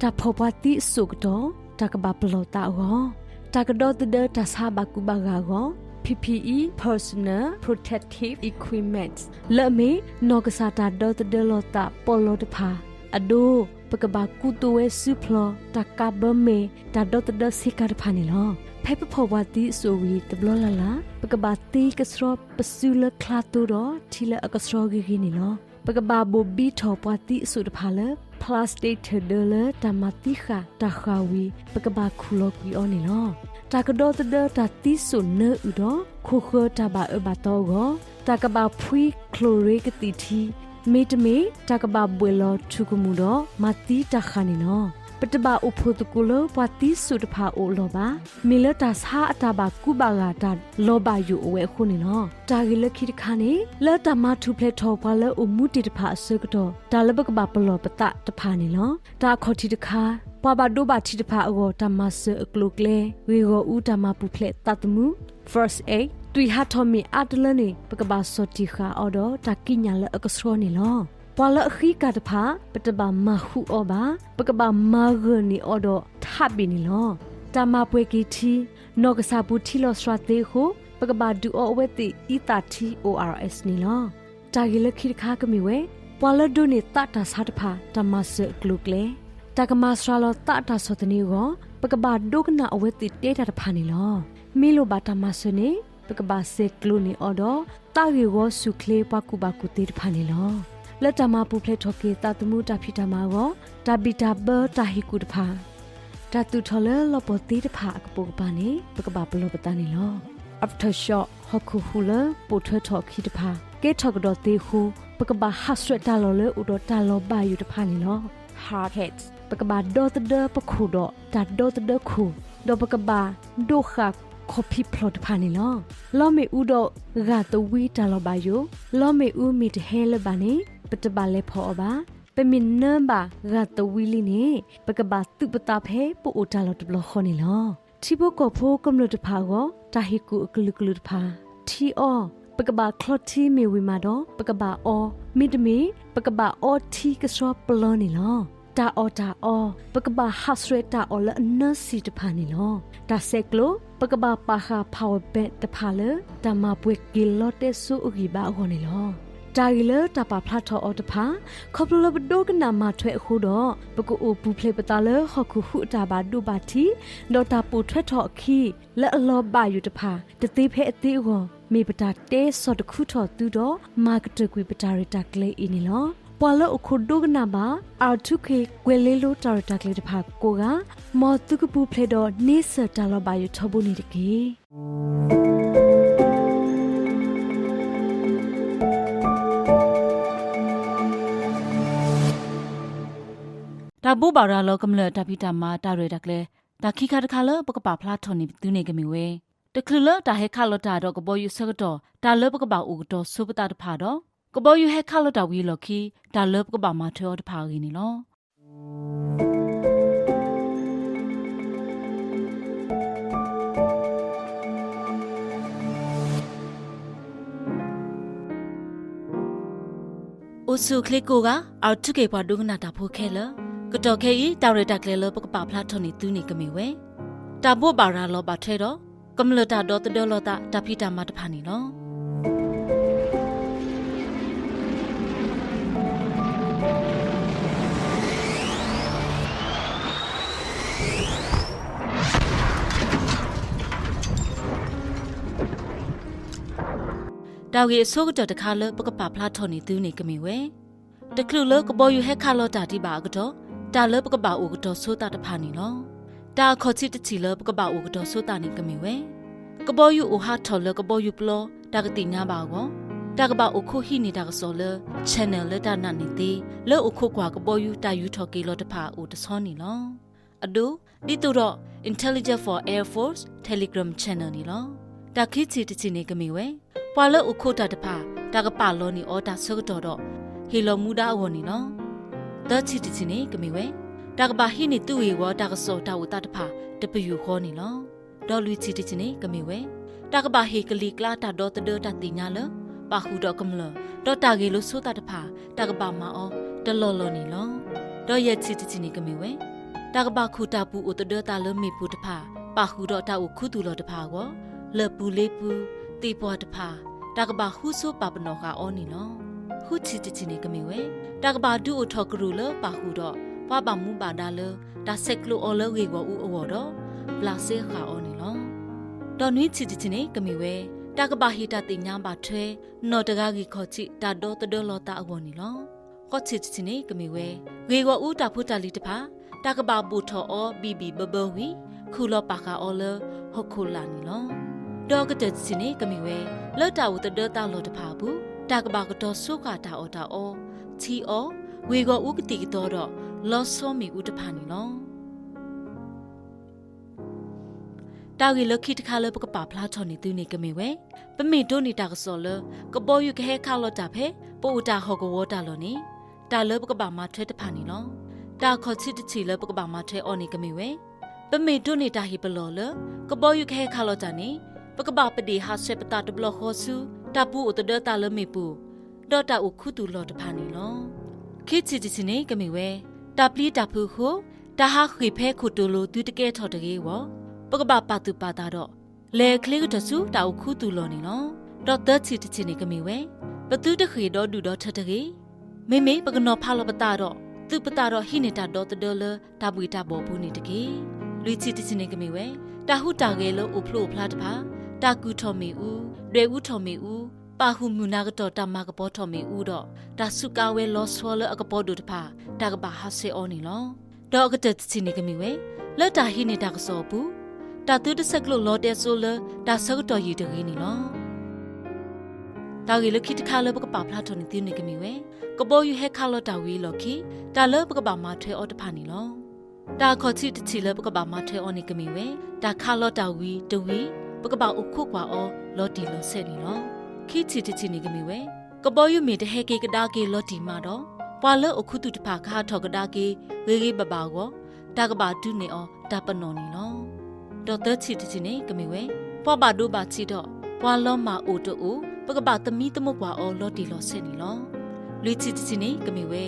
တၢ်ဖီၣ်ပှၤသံအစိၣ်ကတီၢ် တၢ်ကဘၣ်ပလီၢ်သးအဂီၢ်, တၢ်ကဒီသဒၢတၢ်ဆါဘၣ်ကူဘၣ်ဂာ်အဂီၢ်, P P E, Personal Protective Equipment လၢအမ့ၢ် နီၢ်ကစၢ်တၢ်ဒီသဒၢလီၤသးပီးလီတဖၣ်, အဒိ ပကဘၣ်ကူသိးဝဲစုဖျီၣ် တၢ်ကးဘၢမဲာ် တၢ်ဒီသဒၢဆ့ကၤတဖၣ်န့ၣ်လီၤ. ဖဲပဖီၣ်ပှၤသံအစိၣ်ဝံၤတဘျီလၢ်လၢ် ပကဘၣ်သ့ကဆှီပစုလၢချါသိဒီးထံလၢအကဆှီဂ့ၤဂ့ၤန့ၣ်လီၤ. ပကဘၣ်ဘိၣ်ဘံထီၣ်ပှၤသံအစိၣ်တဖၣ်လၢ plastic ထၢၣ်ဒၢလၢတၢ်မၤသံဃာ်တၢ်ဃၢ်ဝံၤ ပကဘၣ်ခူၣ်လီၤကွံာ်အီၤန့ၣ်လီၤ. တၢ်ကဒီသဒၢတၢ်သံစိၣ်နၢအုၣ်ဒီး ခိၣ်ဃၢၤတၢ်ဘၣ်အၢဘၣ်သီအဂီၢ်, တၢ်ကဘၣ်ဖှံချိၣ်ရ့ကသံၣ်ထံ, မ့တမ့ၢ် တၢ်ကဘၣ်ဘှဲၣ်လီၤထူၣ်ကမူၣ်ဒီးမၤသံတၢ်ဃၢ်န့ၣ်လီၤ. ပတဘၣ်အိၣ်ဖှိၣ်သကိးလၢပှၤသံစိၣ်တဖၣ်အိၣ်အလီၢ်ဘၣ်. မ့ၢ်လၢတၢ်ဆါအတၢ်ဘၣ်ကူဘၣ်ဂာ်တၢ်လီၤဘၣ်ယိၣ်အဝဲအဃိန့ၣ်လီၤ. တၢ်ဂ့ၢ်လၢခံတခါန့ၣ် လၢတၢ်မၤထူၣ်ဖျဲးထီၣ်ပှၤလၢအိၣ်မူတ့ၢ်တဖၣ်အဆၢကတီၢ် တၢ်လၢပကဘၣ်ပလီၢ်ပသးတဖၣ်န့ၣ်လီၤ. တၢ်အခီၣ်ထံးတခါ, ပှၤဘၣ်ဒိဘၣ်ထံးတဖၣ်အဂီၢ် တၢ်မၤစၢၤအကျိၤအကျဲ, ဂ့ၢ်ဂီၢ်အူတၢ်မၤပူၤဖျဲးသးသမူ, first aid, သွံၣ်ဟးထီၣ်မ့ၢ်အါတလၢန့ၣ် ပကဘၣ်ဆီၣ်တံၢ်ဃာ်အီၤဒီးတၢ်ကံးညာ်လၢအကဆှီန့ၣ်လီၤ. ပှၤလၢအဃံကၢ်တဖၣ် ပတဘၣ်မၤဃူအီၤဘၣ်, ပကဘၣ်မၤဂၢၢ်န့ၢ်အီၤဒီးထးဘ့ၣ်န့ၣ်လီၤ. တၢ်မၤပှဲၤက့ၤထံ, နီၢ်ကစၢ်ပူၤထံလီၤစှၤသ့အဃိ ပကဘၣ်ဒုးအီအဝဲသ့ၣ်အံသၣ်ထံ O R S န့ၣ်လီၤ. တၢ်ဂ့ၢ်လၢခံတခါကမ့ၢ်ဝဲ ပှၤလၢဒိးန့ၢ်သးတၢ်ဆါတဖၣ် တၢ်မၤစၢၤအကျိၤအကျဲ, တၢ်ကမၤစှၤလီၤသးအတၢ်ဆီၣ်သနံးအဂီၢ် ပကဘၣ်ဒိကနၣ်အဝဲသ့ၣ်တဲတၢ်တဖၣ်န့ၣ်လီၤ. မ့ၢ်လိၣ်ဘၣ်တၢ်မၤစၢၤန့ၣ် ပကဘၣ်ဆဲးကျိးန့ၢ်အီၤဒီး သးဂ့ၢ်ဝီဆူၣ်ချ့ပှၤကူၣ်ဘၣ်ကူၣ်သ့တဖၣ်န့ၣ်လီၤ. လၢတၢ်မၤပူၤဖျဲးထီၣ်က့ၤသးသမူတၢ်ဖံးတၢ်မၤအဂီၢ် တၢ်ဘံၣ်တၢ်ဘၢတၢ်ဟ့ၣ်ကူၣ်တဖၣ် တၢ်သူၣ်ထီၣ်လၢလီၤပှီၢ်သ့တဖၣ်အကပိာ်ကပၤန့ၣ် ပကဘၣ်ပလီၢ်ပသးန့ၣ်လီၤ. Aftershock ဟီၣ်ခိၣ်ဟူးလၢပိာ်ထွဲထီၣ်အခံတဖၣ် ကဲထီၣ်ကဒီးသ့အဃိ ပကဘၣ်ဟးဆှဲးတၢ်လီၢ်လၢအိၣ်ဒီးတၢ်လီၤဘၣ်ယိၣ်တဖၣ်န့ၣ်လီၤ. Hard hats ပကဘၣ်ဒီသဒၢပခိၣ်ဒီးတၢ်ဒီသဒၢခိၣ်, ဒီးပကဘၣ်ဒိးဃာ်ခီၣ်ဖံးဖျိၣ်တဖၣ်န့ၣ်လီၤ. လီမ့ၣ်အူဒီးဂၢ်သဝံတၢ်လီၤဘၣ်ယိၣ်, လီမ့ၣ်အူမ့ၢ်တဟဲလၢၤဘၣ်န့ၣ် ပတဘၣ်လဲၤဖီၣ်အီၤဘၣ်. ပမ့ၢ်နၢဘၣ်ဂၢ်သဝံလံန့ၣ် ပကဘၣ်သုးပသးဖဲပအိၣ်တၢ်လီၢ်တဘျီဃီန့ၣ်လီၤ. ထံဖိကီၢ်ဖိကမျၢၢ်တဖၣ်အဂီၢ် တၢ်ဟ့ၣ်ကူၣ်အကလုာ်ကလုာ်တဖၣ်, ထံအီ, ပကဘၣ်ချီထံမ့ၢ်ဝံၤမးဒီး ပကဘၣ်အီ, မ့တမ့ၢ် ပကဘၣ်အီထံကဆှီပလီန့ၣ်လီၤ. တၢ်အီၣ်တၢ်အီ, ပကဘၣ်ဟးဆှဲးတၢ်အီၣ်လၢအနၢဆံးတဖၣ်န့ၣ်လီၤ. တၢ်ဆဲးကျိး, ပကဘၣ်ပာ်ဃာ် power bank တဖၣ်လၢ တၢ်မၤပှဲၤက့ၤလီတဲစိအဂံၢ်ဘါအဂီၢ်န့ၣ်လီၤ. တၢ်ဂ့ၢ်လၢတၢ်ပာ်ဖျါထီၣ်အီၤတဖၣ်, ခီဖျိလၢပဒိကနၣ်မၤထွဲအဃိဒီး ပကအိၣ်ပူၤဖျဲးပသးလၢဟီၣ်ခိၣ်ဟူးအတၢ်ဘၣ်ဒိဘၣ်ထံး, ဒီးတၢ်ပိာ်ထွဲထီၣ်အခံ လၢအလီၤဘၣ်ယိၣ်တဖၣ် တသ့ဖဲအသ့အဂီၢ် မ့ၢ်ပတၢ်တဲဆီၣ်တခူထီၣ်သုဒီး မၤကတၢၢ်ကွံာ်ပတၢ်ရဲၣ်တၢ်ကျဲၤအံၤန့ၣ်လီၤ. ပှၤလၢအိၣ်ခိးဒိကနၣ်ဘၣ် R two K ကွဲၤလ့လိတၢ်ရဲၣ်တၢ်ကျဲၤတဖၣ်ကိးဂၤ, မ်သုကပူၤဖျဲးဒီးန့ဆၢၣ်တၢ်လီၤဘၣ်ယိၣ်ထီဘိန့ၣ်တက့ၢ်. တၢ်ဘိးဘၣ်ရၤလီၤကမျၢၢ်အတၢ်ဖံးတၢ်မၤတၢ်ရဲၣ်တၢ်ကျဲၤ, တၢ်ခံခါတခါလၢပကပာ်ဖျါထီၣ်န့ၢ်ပသုန့ၣ်ကမ့ၢ်ဝဲ, တချုးလၢတၢ်ဟဲခးလီၤတၢ်ဒီးကဘီယူၤအဆၢကတီၢ် တၢ်လၢပကဘၣ်အိၣ်ကတီၤဆိပသးတဖၣ်ဒီး ကဘီယူၤဟဲခးလီၤတၢ်ဝံၤအလီၢ်ခံ တၢ်လၢပကဘၣ်မၤထွဲအီၤတဖၣ်အဂ့ၢ်န့ၣ်လီၤ. အိၣ်ဆူၣ်အိၣ်ချ့ကိးဂၤ, R two K ပှၤဒိကနၣ်တၢ်ဖိခဲလၢာ်, ကတီၢ်ခဲအံၤ တၢ်ရဲၣ်တၢ်ကျဲၤလၢပကပာ်ဖျါထီၣ်န့ၢ်သုန့ၣ်ကမ့ၢ်ဝဲ, တၢ်ဘိးဘၣ်ရၤလီၤဘၣ်ထွဲဒီး ကမျၢၢ်တၢ်ဒီသဒၢလီၤသးတၢ်ဖံးတၢ်မၤတဖၣ်န့ၣ်လီၤ. တၢ်ဂ့ၢ်အဆိကတၢၢ်တခါလၢပကပာ်ဖျါထီၣ်န့ၢ်သုန့ၣ်ကမ့ၢ်ဝဲ, တချုးလၢကဘီယူၤဟဲခးလီၤတၢ်ဒံးဘၣ်အကတီၢ် တၢ်လၢပကဘၣ်အိၣ်ကတီၤဆိသးတဖၣ်န့ၣ်လီၤ. တၢ်အခီၣ်ထံးတထံၣ်လၢပကဘၣ်အိၣ်ကတီၤဆိသးန့ၣ်ကမ့ၢ်ဝဲ, ကဘီယူၤအိၣ်ဟးထီၣ်လၢကဘီယူၤပျီ တၢ်ကသ့ၣ်ညါဘၣ်အဂီၢ်, တၢ်ကဘၣ်အိၣ်ခိးဟံးန့ၢ်တၢ်ကစီၣ်လၢ channel လၢတၢ်နာ်န့ၢ်သ့ လၢအိၣ်ခိးကွၢ်ကဘီယူၤတၢ်ယူၤထီၣ်က့ၤလီၤတဖၣ်အိၣ်တဆီန့ၣ်လီၤ. အဒိ, ဒ်သိးဒီး Intelligence for Air Force Telegram Channel န့ၣ်လီၤ. တၢ်ခံထံၣ်တထံၣ်န့ၣ်ကမ့ၢ်ဝဲ, ပှၤလၢအိၣ်ခိးတၢ်တဖၣ် တၢ်ကပာ်လီၤန့ၢ်အီၤတၢ်ဆၢကတီၢ်ဒီး ဟ့ၣ်လီၤမူဒါအဂီၢ်န့ၣ်လီၤ. သၢထံၣ်တထံၣ်န့ၣ်ကမ့ၢ်ဝဲ, တၢ်ကဘၣ်ဟံးန့ၢ်သုးဂ့ၢ်ဝီတၢ်ကစီၣ်တၢ်အိၣ်သးတဖၣ်တပယူာ်ဃီန့ၣ်လီၤ. ဒီးလွံၢ်ထံၣ်တထံၣ်န့ၣ်ကမ့ၢ်ဝဲ, တၢ်ကဘၣ်ဟ့ၣ်ကလံၤကျါတၢ်ဒီသဒၢတၢ်သ့ၣ်ညါလၢ ပာ်ဃုာ်ဒီးကမျၢၢ်, ဒီးတၢ်ဂ့ၢ်လိာ်ဆိသးတဖၣ် တၢ်ကဘၣ်မၤအီၤတလီၢ်လီၢ်န့ၣ်လီၤ. ဒီးယဲၢ်ထံၣ်တထံၣ်န့ၣ်ကမ့ၢ်ဝဲ, တၢ်ကဘၣ်ခူၣ်တၢ်ပူၤအိၣ်သဒၢသးလၢမ့ၣ်ပိၢ်တဖၣ် ပာ်ဃုာ်ဒီးတၢ်အိၣ်ခူသူၣ်လီၤတဖၣ်အဂီၢ်, လၢၢ်ပူၤလ့ပူၤ, သ့ၣ်ပှၢ်တဖၣ်, တၢ်ကဘၣ်ဃူဆိပာ်ပနီၣ်ဃာ်အီၤန့ၣ်လီၤ. ဃုထံၣ်တထံၣ်န့ၣ်ကမ့ၢ်ဝဲ, တၢ်ကဘၣ်ဒုးအိၣ်ထီၣ်ကရူၢ်လၢပာ်ဃုာ်ဒီး ပှၤဘၣ်မူဘၣ်ဒါလၢ တၢ်ဆဲးကျိးအီၤလၢဂ့ၢ်ဂီၢ်အူအဂီၢ်ဒီး ဘျးစဲဃာ်အီၤန့ၣ်လီၤ. ဒီးနွံထံၣ်တထံၣ်န့ၣ်ကမ့ၢ်ဝဲ, တၢ်ကဘၣ်ဟ့ၣ်တၢ်သ့ၣ်ညါဘၣ်ထွဲ နီၢ်တဂၤဂ့ၢ်ခီၣ်ထံးတၢ်ဒီသဒၢလီၤသးအဂီၢ်န့ၣ်လီၤ. ဒီးအဂီၢ်ထံၣ်တထံၣ်န့ၣ်ကမ့ၢ်ဝဲ ဂ့ၢ်ဂီၢ်အူတၢ်ဖိတၢ်လံၤတဖၣ် တၢ်ကဘၣ်ဘိၣ်ထီၣ်အီၤဘံၣ်ဘံၣ်ဘၢဘၢဝံၤ ခူၣ်လီၤပာ်ဃာ်အီၤလၢဟီၣ်ခိၣ်လာ်န့ၣ်လီၤ. ဒီးအကတၢၢ်တထံၣ်န့ၣ်ကမ့ၢ်ဝဲ လၢတၢ်အိၣ်သဒၢသးလီၢ်တဖၣ်အပူၤ တၢ်ကဘၣ်ကတီၤဆိဃာ်တၢ်အီၣ်တၢ်အီ, ထံအီ, ဂ့ၢ်ဂီၢ်အူကသံၣ်ကသီဒီး လီဆီမ့ၣ်အူတဖၣ်န့ၣ်လီၤ. တၢ်ဂ့ၢ်လၢခံတခါလၢပကပာ်ဖျါထီၣ်န့ၢ်သုန့ၣ်ကမ့ၢ်ဝဲ ပမ့ၢ်ဒိးန့ၢ်တၢ်ကစီၣ်လၢ ကဘီယူၤကဟဲခးလီၤတၢ်ဖဲ ပအိၣ်တၢ်ဟီၣ်ကဝီၤတၢ်လီၢ်န့ၣ် တၢ်လၢပကဘၣ်မၤထွဲတဖၣ်န့ၣ်လီၤ. တၢ်ခီၣ်ထံးတထံၣ်လၢပကဘၣ်မၤထွဲအီၤန့ၣ်ကမ့ၢ်ဝဲ ပမ့ၢ်ဒိးန့ၢ်တၢ်ဟ့ၣ်ပလီၢ်လၢ ကဘီယူၤကဟဲခးလီၤတၢ်န့ၣ် ပကဘၣ်ပဒ့ၣ်ဟးဆှဲးပသးတဘျီဃီဆူ တၢ်ပူၤအိၣ်သဒၢသးလၢမ့ၣ်ပိၢ် ဒီးတၢ်အိၣ်ခူသူၣ်လီၢ်တဖၣ်န့ၣ်လီၤ. ခံထံၣ်တထံၣ်န့ၣ်ကမ့ၢ်ဝဲ တၢ်ပျံၤတၢ်ဖုးအဃိ တၢ်ဟးဃ့ၢ်ဖဲခိၣ်တိၤလိၤသုတကဲထီၣ်တဂ့ၤအဂီၢ် ပကဘၣ်ပာ်သူၣ်ပာ်သးဒီး လဲၤချ့ကတၢၢ်ဆူတၢ်အိၣ်ခူသူၣ်လီၢ်န့ၣ်လီၤ. ဒီးသၢထံၣ်တထံၣ်န့ၣ်ကမ့ၢ်ဝဲ ပသုတဃ့ၢ်ဒီဒူၣ်ဒီထၢတဂ့ၤ. မ့မ့ၢ်ပကနီၤဖးလီၤပသးဒီး သူၣ်ပသးဒီးဟံးန့ၢ်တၢ်ဒီသဒၢလၢတၢ်ဘှ့ၣ်တၢ်ဘှီၣ်အပူၤန့ၣ်တက့ၢ်. လွံၢ်ထံၣ်တထံၣ်န့ၣ်ကမ့ၢ်ဝဲ တၢ်ဟူးတၢ်ဂဲၤလၢအိၣ်ဖျိအိၣ်ဖျါတဖၣ်, တၢ်ကုၢ်ထီၣ်မ့ၣ်အူ, ဒွဲၣ်အူထီၣ်မ့ၣ်အူ, ပာ်ဃုာ်မုၢ်နၤကတီၢ်တၢ်မၤကပီၤထီၣ်မ့ၣ်အူဒီး တၢ်စူးကါဝဲလီၤဆီလၢအကပီၤဒိၣ်တဖၣ် တၢ်ကဘၣ်ဟးဆှဲးအီၤန့ၣ်လီၤ. ဒီးအကတၢၢ်တထံၣ်န့ၣ်ကမ့ၢ်ဝဲ လၢတၢ်ဟံးန့ၢ်တၢ်ကစီၣ်အပူၤ တၢ်သုတဆဲးကျိးလီၤတဲာ်စိလၢတၢ်ဆၢကတီၢ်ယံာ်တဂ့ၤန့ၣ်လီၤ. တၢ်ဂ့ၢ်လၢခံတခါလၢပကပာ်ဖျါထီၣ်န့ၢ်သုန့ၣ်ကမ့ၢ်ဝဲ ကဘီယူၤဟဲခးလီၤတၢ်ဝံၤအလီၢ်ခံ တၢ်လၢပကဘၣ်မၤထွဲအီၤတဖၣ်န့ၣ်လီၤ. တၢ်ခီၣ်ထံးတထံၣ်လၢပကဘၣ်မၤထွဲအီၤန့ၣ်ကမ့ၢ်ဝဲ တၢ်ခးလီၤတၢ်ဝံၤတဝံၤ ပကဘၣ်အိၣ်ခိးကွၢ်အီၤလီၤတံၢ်လီၤဆဲးန့ၣ်လီၤ. ခံထံၣ်တထံၣ်န့ၣ်ကမ့ၢ်ဝဲ ကဘီယူၤမ့ၢ်တဟဲက့ၤကဒါက့ၤလီၤတံၢ်မးဒီး ပှၤလၢအိၣ်ခူသူၣ်တဖၣ်ကဟးထီၣ်ကဒါက့ၤ ဂ့ၤဂ့ၤဘၣ်ဘၣ်အဂီၢ် တၢ်ကဘၣ်ဒုးနဲၣ်အီၤတၢ်ပနီၣ်န့ၣ်လီၤ. ဒီးသၢထံၣ်တထံၣ်န့ၣ်ကမ့ၢ်ဝဲ ပှၤဘၣ်ဒိဘၣ်ထံးဒီး ပှၤလီၤမၢ်အိၣ်တအိၣ် ပကဘၣ်သမံသမိးကွၢ်အီၤလီၤတံၢ်လီၤဆဲးန့ၣ်လီၤ. လွံၢ်ထံၣ်တထံၣ်န့ၣ်ကမ့ၢ်ဝဲ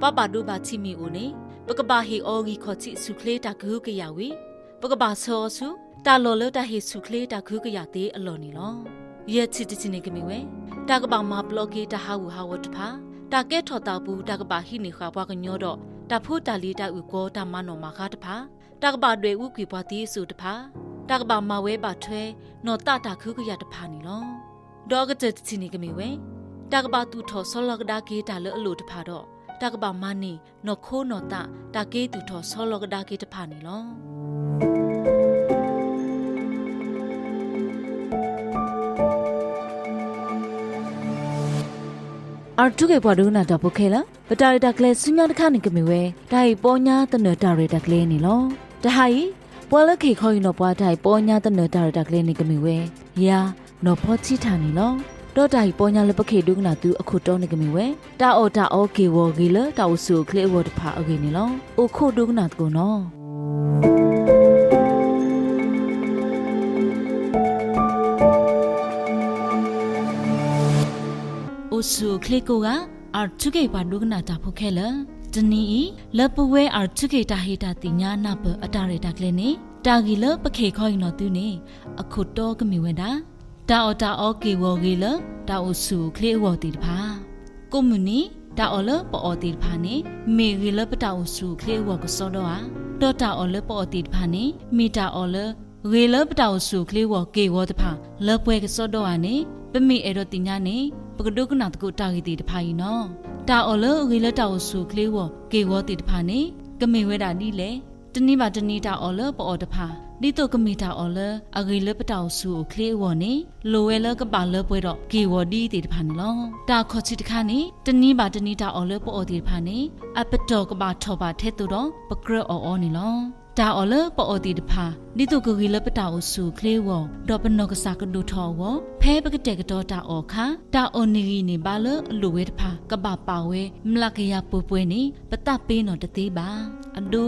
ပှၤဘၣ်ဒိဘၣ်ထံးမ့ၢ်အိၣ်န့ၣ် ပကဘၣ်ဟ့ၣ်အီၤဂံၢ်ခီၣ်ထံးဆူၣ်ချ့တၢ်ကဟုကယာ်ဝံၤ ပကဘၣ်ဆှၢအီၤဆူ တၢ်လီၢ်လၢတၢ်ဟ့ၣ်ဆူၣ်ချ့တၢ်ကဟုကယာ်သ့အလီၢ်န့ၣ်လီၤ. ယဲၢ်ထံၣ်တထံၣ်န့ၣ်ကမ့ၢ်ဝဲ တၢ်ကဘၣ်မၤပျီက့ၤတၢ်ဟးဂူာ်ဟးဂီၤတဖၣ်, တၢ်ကဲထီၣ်သးအပူၤ တၢ်ကဘၣ်ဟံးန့ၢ်ဃာ်ပှၤကညီဒီး တၢ်ဖိတၢ်လံၤတၢ်အုၣ်ကီၤတၢ်မၤနီၣ်မၤဃါတဖၣ်, တၢ်ကဘၣ်ဒွဲၣ်အူကွံာ်ပှၤသံအစိၣ်တဖၣ်, တၢ်ကဘၣ်မၤဝဲဘၣ်ထွဲ နီၢ်သးတၢ်ကဟုကယာ်တဖၣ်န့ၣ်လီၤ. ဒီးအကတၢၢ်တထံၣ်န့ၣ်ကမ့ၢ်ဝဲ တၢ်ကဘၣ်သူၣ်ထီၣ်ဆီလီၤကဒါက့ၤတၢ်လၢအလိၣ်တဖၣ်ဒီး တၢ်ကဘၣ်မၤန့ၢ်နီၢ်ခိနီၢ်သး တၢ်က့ၤသူၣ်ထီၣ်ဆီလီၤကဒါက့ၤတဖၣ်န့ၣ်လီၤ. အၢၣ်ထူခ့ၣ်ပှၤဒိကနၣ်တၢ်ဖိခဲလၢာ်, ပတၢ်ရဲၣ်တၢ်ကျဲၤဆူညါတခါန့ၣ်ကမ့ၢ်ဝဲ တၢ်ဟ့ၣ်ပီညါသနၢၣ်တၢ်ရဲၣ်တၢ်ကျဲၤန့ၣ်လီၤ. တဟါအံၤ ပှၤလၢကဟ့ၣ်ခီဟ့ၣ်နီၤပှၤတၢ်ဟ့ၣ်ပီညါသနၢၣ်တၢ်ရဲၣ်တၢ်ကျဲၤန့ၣ်ကမ့ၢ်ဝဲ ယၤ နီၢ်ဖီထံထၣ်န့ၣ်လီၤ. ဒီးတၢ်ဟ့ၣ်ပီညါလၢပကဟ့ၣ်ဒိကနၣ်သုအခိၣ်တီန့ၣ်ကမ့ၢ်ဝဲ တၢ်အီၣ်တၢ်အီက့ၢ်ဂီၤဂ့ၤလၢတၢ်အိၣ်ဆူၣ်အိၣ်ချ့အဂီၢ်တဖၣ်အဂ့ၢ်န့ၣ်လီၤ. အိၣ်ခိးဒိကနၣ်သကိးနီၤ. အိၣ်ဆူၣ်အိၣ်ချ့ကိးဂၤ, အၢၣ်ထူခ့ၣ်ပှၤဒိကနၣ်တၢ်ဖိခဲလၢာ်, တနံၤအံၤ လၢပဝဲအၢၣ်ထူခ့ၣ်တၢ်ဟ့ၣ်တၢ်သ့ၣ်ညါနၢ်ပၢၢ်အတၢ်ရဲၣ်တၢ်ကျဲၤန့ၣ် တၢ်ဂ့ၢ်လၢပကဟ့ၣ်ခီဟ့ၣ်နီၤသုန့ၣ် အခိၣ်တီကမ့ၢ်ဝဲဒၣ် တၢ်အီၣ်တၢ်အီက့ၢ်ဂီၤဂ့ၤလၢတၢ်အိၣ်ဆူၣ်အိၣ်ချ့အဂီၢ်သ့ၣ်တဖၣ် ကိးမုၢ်နံၤ တၢ်အီၣ်လၢပအီၣ်သ့ၣ်တဖၣ်န့ၣ် မ့ၢ်ဂ့ၤလၢပတၢ်အိၣ်ဆူၣ်အိၣ်ချ့အဂီၢ်ကစီဒီဧါ, ဒီးတၢ်အီၣ်လၢပအီၣ်သ့ၣ်တဖၣ်န့ၣ် မ့ၢ်တၢ်အီၣ်လၢ ဂ့ၤလၢပတၢ်အိၣ်ဆူၣ်အိၣ်ချ့အဂီၢ်က့ၢ်ဂီၤတဖၣ်လၢပှဲၤကစီဒီဧါန့ၣ် ပမ့ၢ်အဲၣ်ဒိးသ့ၣ်ညါန့ၣ် ပကဒိကနၣ်သကိးတၢ်ဂ့ၢ်သ့ၣ်တဖၣ်အံၤနီၤ. တၢ်အီၣ်လၢအဂ့ၤလၢတၢ်အိၣ်ဆူၣ်အိၣ်ချ့အဂီၢ်က့ၢ်ဂီၤသ့ၣ်တဖၣ်န့ၣ် ကမ့ၢ်ဝဲဒၣ်ဒ်လဲၣ်. တနံၤဘၣ်တနံၤတၢ်အီၣ်လၢပအီၣ်တဖၣ် ဒ်သိးကမ့ၢ်တၢ်အီၣ်လၢအဂ့ၤလၢပတၢ်အိၣ်ဆူၣ်အိၣ်ချ့အဂီၢ်န့ၣ် လိၣ်ဝဲလၢကဘၣ်လၢပှဲၤဒီးက့ၢ်ဂီၤဒ်သ့ၣ်တဖၣ်န့ၣ်လီၤ. တၢ်ခီၣ်ထံးတခါန့ၣ် တနံၤဘၣ်တနံၤတၢ်အီၣ်လၢပအီၣ်သ့ၣ်တဖၣ်န့ၣ် အပတီၢ်ကဘၣ်ထီၣ်ဘၣ်ထဲသိးဒီးပကြၢးအီၣ်အီၤန့ၣ်လီၤ. တၢ်အီၣ်လၢပအီၣ်သ့ၣ်တဖၣ် ဒ်သိးကဂ့ၤလၢပတၢ်အိၣ်ဆူၣ်အိၣ်ချ့အဂီၢ် ဒီးပနီၢ်ကစၢ်ကဒိၣ်ထီၣ်အဂီၢ် ဖဲပကတဲာ်ကတီၤတၢ်အီၣ်အခါ တၢ်အီၣ်န့ၢ်ဂံၢ်န့ၢ်ဘါလၢအလိၣ်ဝဲတဖၣ် ကဘၣ်ပာ်ဝဲမျးကယၤပှဲၤပှဲၤန့ၣ် ပသးပ့ၤနီၣ်တသ့ဘၣ်. အဒိ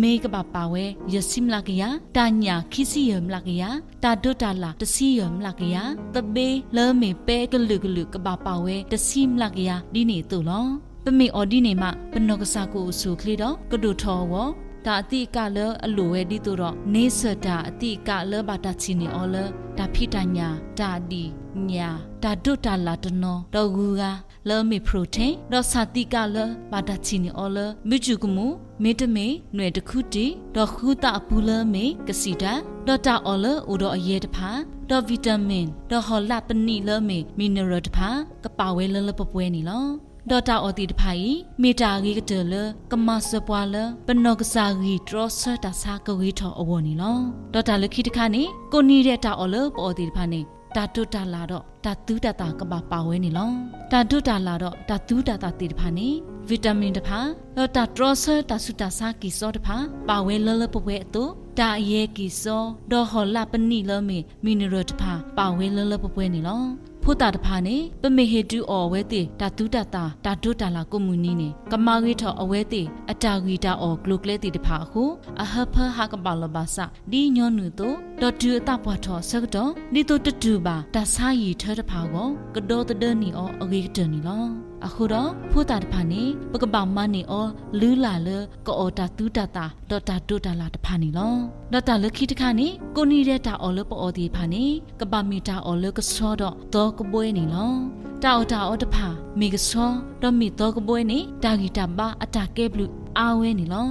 မ့ၢ်ကဘၣ်ပာ်ဝဲ ယဲၢ်ဆံမျးကယၤ, တၢ်ညၣ် ခံဆံယဲၢ်မျးကယၤ, တၢ်ဒိးတၢ်လၢ် တဆံယဲၢ်မျးကယၤ, သဘ့လၢအမ့ၢ်ပဲကလုာ်ကလုာ် ကဘၣ်ပာ်ဝဲ တဆံမျးကယၤ ဒ်န့ၣ်အသိးလီၤ. ပမ့ၢ်အီၣ်ဒ်န့ၣ်မး ပနီၢ်ကစၢ်ကအိၣ်ဆူၣ်အိၣ်ချ့ဒီး ကဒိၣ်ထီၣ်အဂီၢ် တၢ်အသံးအကာ်လၢအလိၣ်ဝဲဒ်သိးဒီး န့ဆၢၣ်တၢ်အသံးအကာ်လၢဘၣ်တၢ်ထံၣ်န့ၢ်အီၤလၢ တၢ်ဖံးတၢ်ညၣ်, တၢ်ဒံၣ်ညၣ်, တၢ်ဒိးတၢ်လၢ်တနီၤ ဒီးဂုၤဂၤ လၢအမ့ၢ် protein ဒီးဆၣ်သံးအကာ်လၢဘၣ်တၢ်ထံၣ်န့ၢ်အီၤလၢ ဘုကျူၤကမူၣ်, မ့တမ့ၢ် နွဲၣ်တခူတံၢ် ဒီးဃုသးအပူၤလၢအမ့ၢ် ကစံၣ်တၢ်, ဒီးတၢ်အီၣ်လၢအိၣ်ဒီးအယဲၢ်တဖၣ်, ဒီး vitamin ဒီးဟီၣ်လာ်ပနံးလၢအမ့ၢ် mineral တဖၣ် ကပာ်ဝဲလၢလၢပှဲၤပှဲၤန့ၣ်လီၤ. ဒီးတၢ်အီၣ်သ့ၣ်တဖၣ်အံၤ မ့ၢ်တၢ်အဂ့ၤကတၢၢ်လၢ ကမၤစၢၤပှၤလၢ ပနီၢ်ကစၢ်ဂံၢ်တြီဆၢတၢ်ဆါကဂ့ၤထီၣ်အဂီၢ်န့ၣ်လီၤ. ဒီးတၢ်လၢခံတခါန့ၣ် ကိးနံၤဒဲးတၢ်အီၣ်လၢပအီၣ်သ့ၣ်တဖၣ်န့ၣ် တၢ်တိာ်တၢ်လၢ်ဒီး တၢ်သုးတၢ်သၣ်ကဘၣ်ပာ်ဝဲန့ၣ်လီၤ. တၢ်တိာ်တၢ်လၢ်ဒီးတၢ်သုးတၢ်သၣ်သ့ၣ်တဖၣ်န့ၣ် vitamin တဖၣ် ဒီးတၢ်တြီဆၢတၢ်ဆူးတၢ်ဆါ ကံၢ်စီတဖၣ် ပာ်ဝဲလၢလၢပှဲၤပှဲၤအသိး တၢ်အယဲၢ်ကံၢ်စီ ဒီးဟီၣ်လာ်ပနံာ်လၢအမ့ၢ် mineral တဖၣ် ပာ်ဝဲလၢလၢပှဲၤပှဲၤန့ၣ်လီၤ. ဖိသၣ်တဖၣ်န့ၣ် ပမ့ၢ်ဟ့ၣ်ဒုးအီၣ်အဝဲသ့ၣ် တၢ်သုးတၢ်သၣ် တၢ်တိာ်တၢ်လၢ်ကိးမုၢ်နံၤန့ၣ် ကမၤဂ့ၤထီၣ်အဝဲသ့ၣ် အတၢ်ဂံၢ်တၢ်အီၣ်ကျိၤကျဲသ့ၣ်တဖၣ်အဃိ အဟၢဖၢဟးကဘၣ်လီၤဘၣ်စး ဒ်ညီနုၢ်အသိး ဒီးတုၤအသးပှၢ်ထီၣ်အဆၢကတီၢ် ဒ်သိးတတူၢ်ဘၣ် တၢ်ဆါယံာ်ထၢတဖၣ်အဂီၢ် ကဒီသဒၢန့ၢ်အီၤအဂ့ၤကတၢၢ်န့ၣ်လီၤ. အဃိဒီး ဖိသၣ်တဖၣ်န့ၣ် ပကဘၣ်မၤန့ၢ်အီၤလုၢ်လၢ်လၢ ကအီၣ်တၢ်သုးတၢ်သၣ် ဒီးတၢ်တိာ်တၢ်လၢ်တဖၣ်န့ၣ်လီၤ. ဒီးတၢ်လၢခံတခါန့ၣ် ကိးနံၤဒဲးတၢ်အီၣ်လၢပအီၣ်သ့ၣ်တဖၣ်န့ၣ် ကဘၣ်မ့ၢ်တၢ်အီၣ်လၢကဆှီဒီးသီကဘှဲန့ၣ်လီၤ. တၢ်အီၣ်တၢ်အီတဖၣ် မ့ၢ်ကဆှီ ဒီးမ့ၢ်သီကဘှဲန့ၣ် တၢ်ဂံၢ်တၢ်ဘါအတၢ်ကဲဘျုးအါဝဲန့ၣ်လီၤ.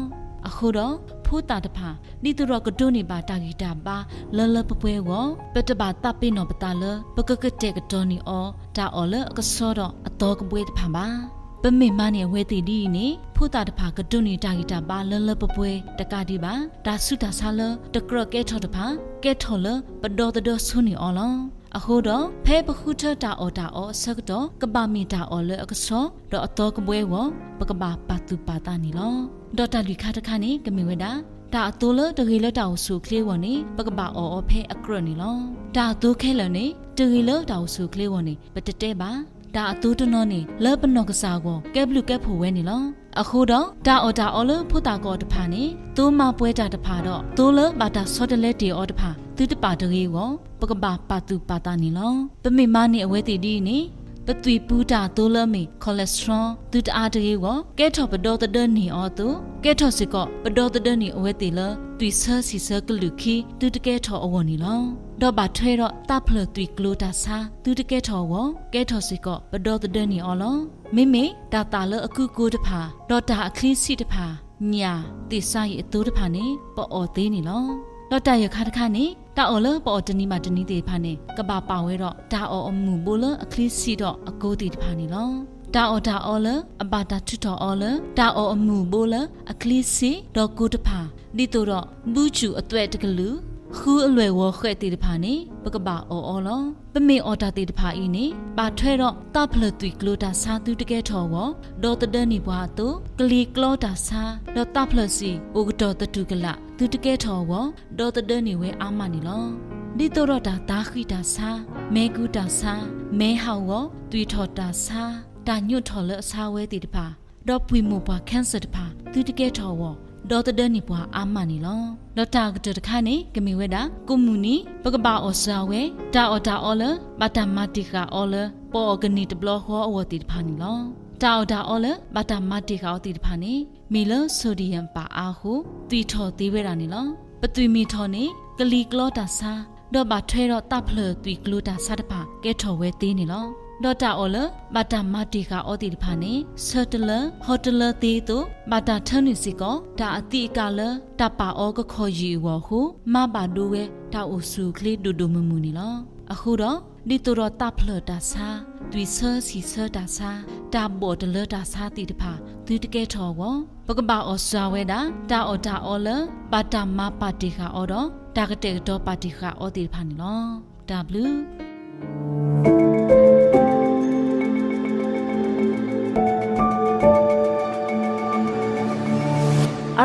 အဃိဒီး ဖိသၣ်တဖၣ် ဒ်သိးဒီးကဒိးန့ၢ်ဘၣ်တၢ်ဂံၢ်တၢ်ဘါလၢလၢပှဲၤပှဲၤအဂီၢ် ပတဘၣ်သးပ့ၤနီၣ်ပသးလၢ ပကကတဲာ်ကတီၤန့ၢ်အီၤ တၢ်အီၣ်လၢအကဆှီဒီးအသီကဘှဲတဖၣ်ဘၣ်. ပမ့ၢ်မၤန့ၢ်အဝဲသ့ၣ်ဒ်အံၤန့ၣ် ဖိသၣ်တဖၣ်ကဒိးန့ၢ်တၢ်ဂံၢ်တၢ်ဘါလၢလၢပှဲၤပှဲၤတကးဒံးဘၣ် တၢ်ဆူးတၢ်ဆါလၢတကြၢးကဲထီၣ်တဖၣ် ကဲထီၣ်လၢပဒီသဒၢဆိန့ၢ်အီၤလီၤ. အဃိဒီး ဖဲပဃုထၢတၢ်အီၣ်တၢ်အီအဆၢကတီၢ် ကဘၣ်မ့ၢ်တၢ်အီၣ်လၢအကဆှီ ဒီးအသီကဘှဲအဂီၢ် ပကဘၣ်ပာ်သူၣ်ပာ်သးန့ၣ်လီၤ. ဒီးတၢ်လွံၢ်ခါတခါန့ၣ် ကမ့ၢ်ဝဲဒၣ် တၢ်အသိလၢတဂ့ၤလၢတၢ်အိၣ်ဆူၣ်အိၣ်ချ့အဂီၢ်န့ၣ် ပကဘၣ်အီၣ်အီၤဖဲအကြၢးန့ၣ်လီၤ. တၢ်အသိခဲလၢာ်န့ၣ် တဂ့ၤလၢတၢ်အိၣ်ဆူၣ်အိၣ်ချ့အဂီၢ်န့ၣ် ပတတဲဘၣ်. တၢ်အသိတနီၤန့ၣ် လၢပနီၢ်ကစၢ်အဂီၢ် ကဲဘျုးကဲဖှိၣ်ဝဲန့ၣ်လီၤ. အဃိဒီး တၢ်အီၣ်တၢ်အီလၢဖိသၣ်ကအီၣ်တဖၣ်န့ၣ် သိမၤပှဲၤတၢ်တဖၣ်ဒီး သိလၢဘၣ်တၢ်ဆီတလဲတ့ၢ်အီၤတဖၣ် သုတပာ်တဂ့ၤအဂီၢ် ပကဘၣ်ပာ်သူၣ်ပာ်သးန့ၣ်လီၤ. ပမ့ၢ်မၤန့ၢ်အဝဲသ့ၣ်ဒ်အံၤန့ၣ် ပသွံၣ်ပူၤတၢ်အသိလၢအမ့ၢ် cholesterol သုတအါတဂ့ၤအဂီၢ် ကဲထီၣ်ပဒီသဒၢန့ၢ်အီၤအသိး ကဲထီၣ်စ့ၢ်ကီး ပဒီသဒၢန့ၢ်အဝဲသ့ၣ်လၢ သွံၣ်ဆၢဆံၣ်ဆၢကလုၢ်ခံ သုတကဲထီၣ်အဂီၢ်န့ၣ်လီၤ. ဒီးဘၣ်ထွဲဒီးတၢ်ဖျၢၣ်သွံၣ်ကျိၤတၢ်ဆါ သုတကဲထီၣ်အဂီၢ် ကဲထီၣ်စ့ၢ်ကီး ပဒီသဒၢန့ၢ်အီၤလီၤ. မ့မ့ၢ်တၢ်သၣ်လၢအကုကိတဖၣ် ဒီးတၢ်အချံစံးတဖၣ် ညၣ် သ့ၣ်စါယံာ်အသိတဖၣ်န့ၣ် ပအီၣ်သ့န့ၣ်လီၤ. ဒီးတၢ်ယဲၢ်ခါတခါန့ၣ် တၢ်အီၣ်လၢပအီၣ်တနံၤဘၣ်တနံၤသ့ၣ်တဖၣ်န့ၣ် ကဘၣ်ပာ်ဝဲဒီး တၢ်အီၣ်အမုၢ်ဘိလၢအချံစံးဒီးအကိသ့ၣ်တဖၣ်န့ၣ်လီၤ. တၢ်အီၣ်တၢ်အီလၢ အဘၣ်တၢ်ထုးထီၣ်အီၤလၢ တၢ်အီၣ်အမုၢ်ဘိလၢအချံစံးဒီးကိတဖၣ် ဒ်သိးဒီး ဘုကၠူၣ်အသွဲၣ်တကလုာ် ဃုအလွဲၢ်ဂီၤဃဲးသ့ၣ်တဖၣ်န့ၣ် ပကဘၣ်အီၣ်အီၤလီၤ. ပမ့ၢ်အီၣ်တၢ်သ့ၣ်တဖၣ်အံၤန့ၣ် ဘၣ်ထွဲဒီးတၢ်ဖျၢၣ်သွံၣ်ကျိၤတၢ်ဆါသုတကဲထီၣ်အဂီၢ် ဒီသဒၢန့ၢ်ပှၤအသိး ကလံၤကျီတၢ်ဆါ ဒီးတၢ်ဖျၢၣ်စံၣ်အိၣ်ကတီၢ်သတူၢ်ကလာ် သုတကဲထီၣ်အဂီၢ် ဒီသဒၢန့ၢ်ဝဲအါမးန့ၣ်လီၤ. ဒ်သိးဒီးတၢ်သါဃံးတၢ်ဆါ မဲကူတၢ်ဆါ မဲဟးဂီၤ သွံၣ်ထီၣ်တၢ်ဆါ တၢ်ညိးထီၣ်လၢအဆါဝဲသ့ၣ်တဖၣ် ဒီးပှံာ်မိၢ်ပှၢ် cancer တဖၣ် သုတကဲထီၣ်အဂီၢ် ဒီသဒၢန့ၢ်ပှၤအါမးန့ၣ်လီၤ. ဒီးတၢ်အကတၢၢ်တခါန့ၣ် ကမ့ၢ်ဝဲဒၣ် ကိးမုၢ်နံၤ ပကဘၣ်အီၣ်စှၤဝဲ တၢ်အီၣ်တၢ်အီလၢ ဘၣ်တၢ်မၤတ့ၢ်ဃာ်အီၤလၢ ပအီၣ်ကန့ၢ်တဘျီဃီအဂီၢ်သ့ၣ်တဖၣ်န့ၣ်လီၤ. တၢ်အီၣ်တၢ်အီလၢ ဘၣ်တၢ်မၤတ့ၢ်ဃာ်အီၤသ့ၣ်တဖၣ်န့ၣ် မ့ၢ်လၢ sodium ပာ်အါအဃိ သွံၣ်ထီၣ်သ့ဝဲဒၣ်န့ၣ်လီၤ. ပသွံၣ်မ့ၢ်ထီၣ်န့ၣ် ကလံၤကျီတၢ်ဆါ ဒီးဘၣ်ထွဲဒီးတၢ်ဖျၢၣ်သွံၣ်ကျိၤတၢ်ဆါတဖၣ် ကဲထီၣ်ဝဲသ့န့ၣ်လီၤ. ဒီးတၢ်အီၣ်လၢ ဘၣ်တၢ်မၤတ့ၢ်ဃာ်အီၤသ့ၣ်တဖၣ်န့ၣ် ဆၢတလၢ ဟီၣ်တလၢသ့အသိး ဘၣ်တၢ်ထၢနုာ်စ့ၢ်ကီး တၢ်အသံးအကာ်လၢ တၢ်ပာ်အီၤကခီၣ်ယံာ်အဂီၢ်အဃိ မၤဘၣ်ဒိဝဲတၢ်အိၣ်ဆူၣ်အိၣ်ချ့ဒိၣ်ဒိၣ်မုၢ်မုၢ်န့ၣ်လီၤ. အဃိဒီး ဒ်သိးဒီးတၢ်ဖျၢၣ်တၢ်ဆါ သွံၣ်ဆၢဆံၣ်ဆၢတၢ်ဆါ တၢ်ဘီၣ်တလၢတၢ်ဆါသ့ၣ်တဖၣ် သုတကဲထီၣ်အဂီၢ် ပကဘၣ်အီၣ်စှၤဝဲဒၣ် တၢ်အီၣ်တၢ်အီလၢ ဘၣ်တၢ်မၤပာ်တ့ၢ်ဃာ်အီၤဒီး တၢ်ကတဲာ်ကတီၤပာ်တ့ၢ်ဃာ်အီၤသ့ၣ်တဖၣ်န့ၣ်လီၤ. တၢ်ဘျုး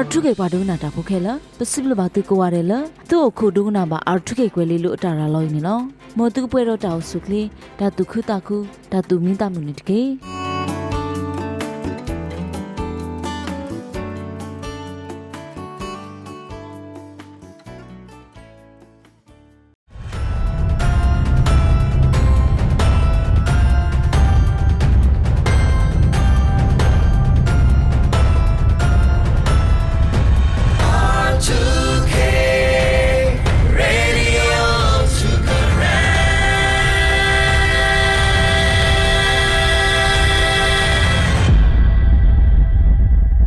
R two K ပှၤဒိကနၣ်တၢ်ဖိခဲလၢာ်, ပစံးဘျုးဘၣ်သုကိးဂၤဒဲးလၢ သုအိၣ်ခိးဒိကနၣ်ဘၣ် R two K ကွဲၤလ့လိအတၢ်ရၤလီၤအံၤန့ၣ်လီၤ. မ်သုကပှဲၤဒီးတၢ်အိၣ်ဆူၣ်အိၣ်ချ့, တၢ်သူၣ်ခုသးခု, တၢ်သူၣ်မံသးမုာ်န့ၣ်တက့ၢ်.